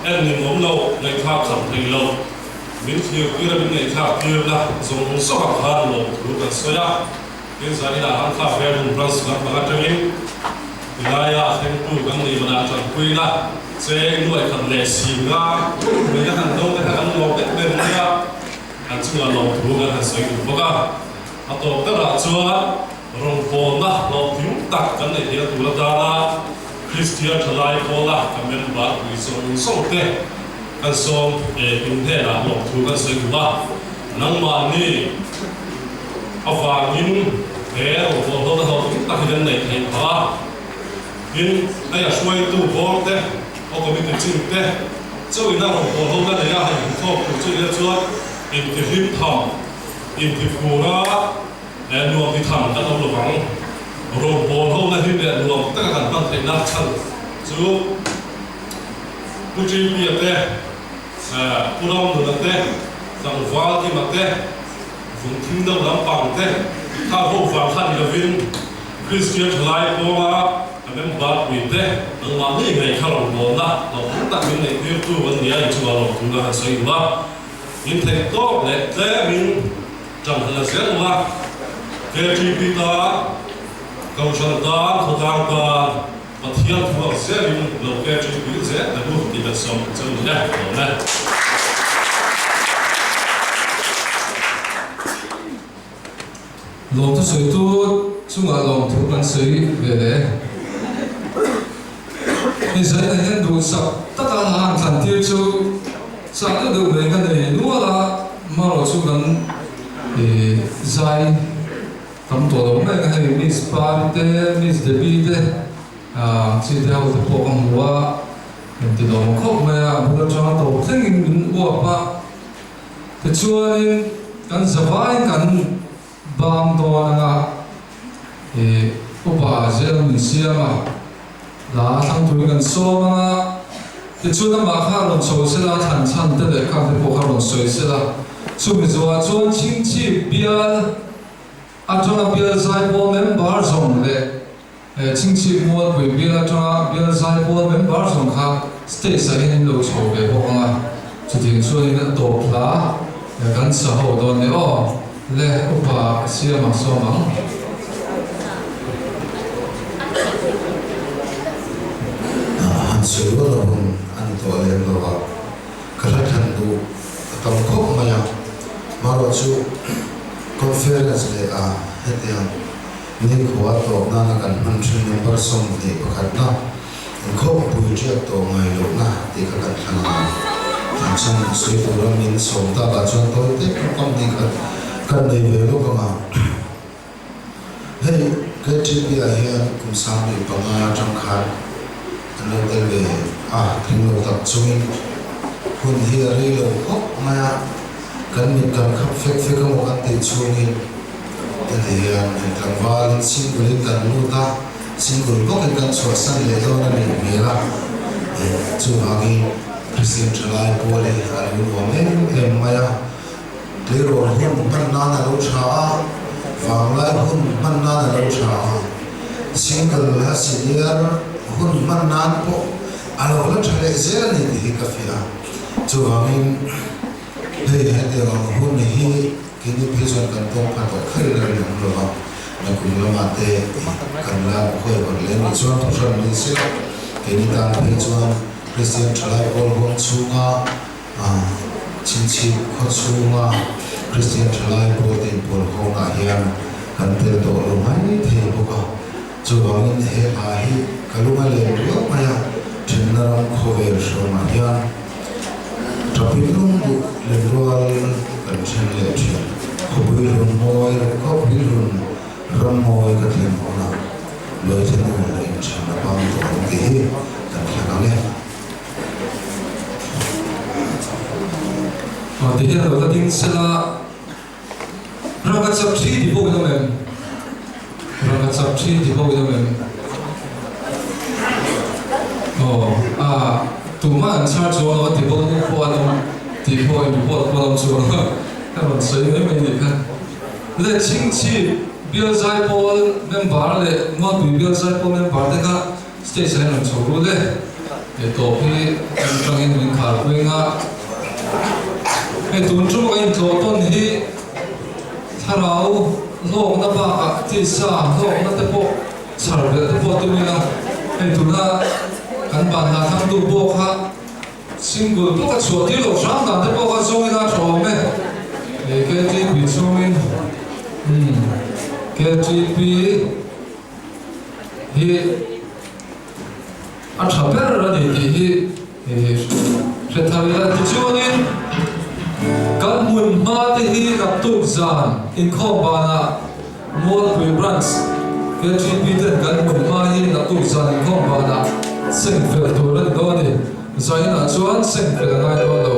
en ning awm lo, ngaihthlak tham thei lo, min thlir tir a min ngaihthlak tir na zawng zawng ah khan lawm thu kan sawi a, tin zan inah han thlak vel hun branch lampang atangin tilaia a thlengtu kan nih manah tanpuina cheng nuaih khat leh singa mai a han do te kha kan lawm em em mai a, an chungah lawmthu kan han sawi duh bawk a. A tawp berah chuan rawngbawlna hlawhtling tak kan neih theihna tur atana Kristian thalai pawla ka member pui zawng zawng te kan sawm e in hnenah lawmthu kan sawi duh a, nangmahni avangin he rawngbawlna hlawhtling tak hi kan neih theih phah a, tin hei a hruaitu bawr te, a committee chin te chauhin a rawngbawlna neia hei inkhawm tur chu nia chuan intihlim tham. Intifura leh nuam ti tham kan awm lovang. Rawngbâwl hona hi leh nuam taka kan hman theihna chhan chu Pu Ṭimpia te, Pu Ramnuna te, Tlangval Kima te, Vungthing deuh lampang te kha ho vang kha ni lovin Kristian ṭhalai pawnga a member pui te nangmah ngei ngei kha rawngbâwlna hlauhawm tak min neihtirtu an ni a, inchungah lawmthu ka han sawi duh a. In theih tawk leh tlemin ṭan han la zel ula, KTP tan, Kohhran tan, khawtlang tan Pathian thu ang zelin lo KTP zel ta u tih kan sawm che u ni e, lawm e. Lawmthu sawitu chungah lawmthu kan sawi ve leh. Hei zaina hian duhsak taka a han thlan tir chu chak deuh deuh mai ka nei nual a, marawh chu kan zai tam tawh lo mai ang a, hei Miss Pari te, Miss Debbie te ang chi te ho te pawh ka hmu a, engti lawm khawp mai a, a bul atanga tawp thlengin min uap a. Tichuanin kan zavaiin kan bang dawn anga ih upa zel min siam a, la thlang turin kan sawm anga, tichuan amah kha rawn chho sela, thlan chhan te leh khang te pawh kha rawn sawi sela, chumi zawhah chuan chhingchhip bial atanga bial zaipawl member zawng leh Chhingchhip Mualpui bial atanga bial zaipawl member zawng kha stage ah hian in lo chho ve bawk ang a, chutiang chuanin a tawp hla kan sa ho dawn ni aw le upa siam ang sawm ang. Han sawi rual a hun a ni tawh lem lo a, ka hla thlan duh a tam khawp mai a, marawh chu conference leh a hetiang Nikhua tawp nana kan hman thin number 21na inkhawmpui riak tawh ngai lohna tih kha kan thlang a. Thlan chhan sawi tura min sawm takah chuan tawi te tawngkam hnih khat kan nei ve lawk ang a. Hei KTP ah hian kum 15 atang khan an lo tel ve a, tling lo tak chungin hun hi a rei lo khawp mai a, kan mit kan khap fek fek emaw kan tih chhungin, Heti hian tlangvalin single in kan lut a, single bawkin kan chhuahsan leh dawn a nih hmel a, chuvangin Kristian thalai pawl hi a lo nuam em em mai a, tleirawl hun hman nan a lo tha a, vanglai hun hman nan a lo tha a, single a senior hun hman nan pawh a lo la tha leh zel a ni tih hi ka fiah a, chuvangin hei hetiang ang hun hi Keini phei chuan kan tawng pha tawh kher in a rin awm lo va, nakum lamah te kan la khuai vak leh anih chuan thuhran ni sela. Keini tan phei chuan Kristian Thalai Pawl huang chhunga Chhinchhip khaw chhunga Kristian Thalai Pawl te inpawl hawnah hian kan tel tawh lo mai thei bawk a. Chuvangin he hla hi ka lung a len riau mai a, thenna ram khawvel hrawmah hian Traffic lung duh leh rual kan then leh thin. Khawpui hlun mawi khawpui hlun ram mawi ka thlen hunah Luaithe nu leh inthen a bang tawh ang tih hi kan hla ang e. Aw ti hian lo la ding sela Rangkachak thi ti pawh in awm em? Rangkachak thi ti pawh in awm em? Aw a tumah an chhar chuang lo a ti bawk nu pawh an awm tih pawh in report pawh an awm chuang lo ka rawn sawi mai mai nih kha. Le Chhingchhip Bial Zaipawl member leh Mualpui Bial Zaipawl member te kha stage ah hian rawn chho rul e. He tawp hi kan tangin min khar pui nga. Hei tun tum a intlawh tawn hi thlarau hlawkna bakah tisa hlawkna te pawh chhar belh te pawh tum ila hei tuna kan ban hna thangtu pawh kha single bawk a chhuah tir loh hram dan te pawh kha zawng ila tha awm e. Hei KTP chhungin umm KTP hi a tha ber a ni tih hi hre thar ila. Tichuanin kan hmun hma te hi naktuk zan inkhawm banah Mualpui Branch KTP ten kan hmun hma hi naktuk zan inkhawm banah seng fel tur a ni dawn a ni. Zainah chuan seng fel a ngai dawn lo.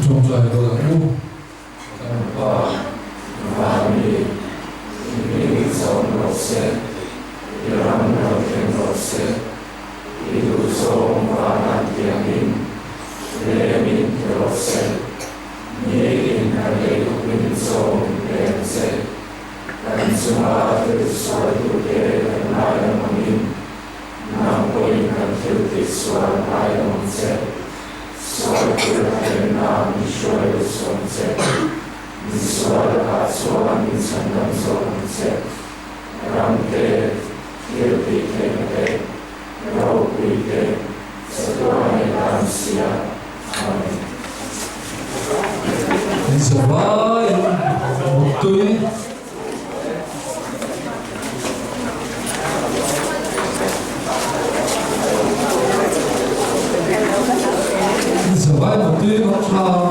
Tawngtai dawn ang u. Kan Pa, Van mi, i hming zawm rawh se, i ram lo thleng rawh se, i duhzawng vana tiangin lemin ti rawh se, nitin kan lei tukin zawm pe ang che, kan chunga thil sualtute kan ngaidam angin, Nang pawhin kan thil tih sual ngai lo ang che. Sual tur a thenna min hruai lut suh ang che. Min sual lakah chuan min chhandam zawk ang che. Ram te, thil tih theihna te, ropui te, chatuan leh dan sia. Amen. Min zavaiin muttui. Zavai muttui mang tha.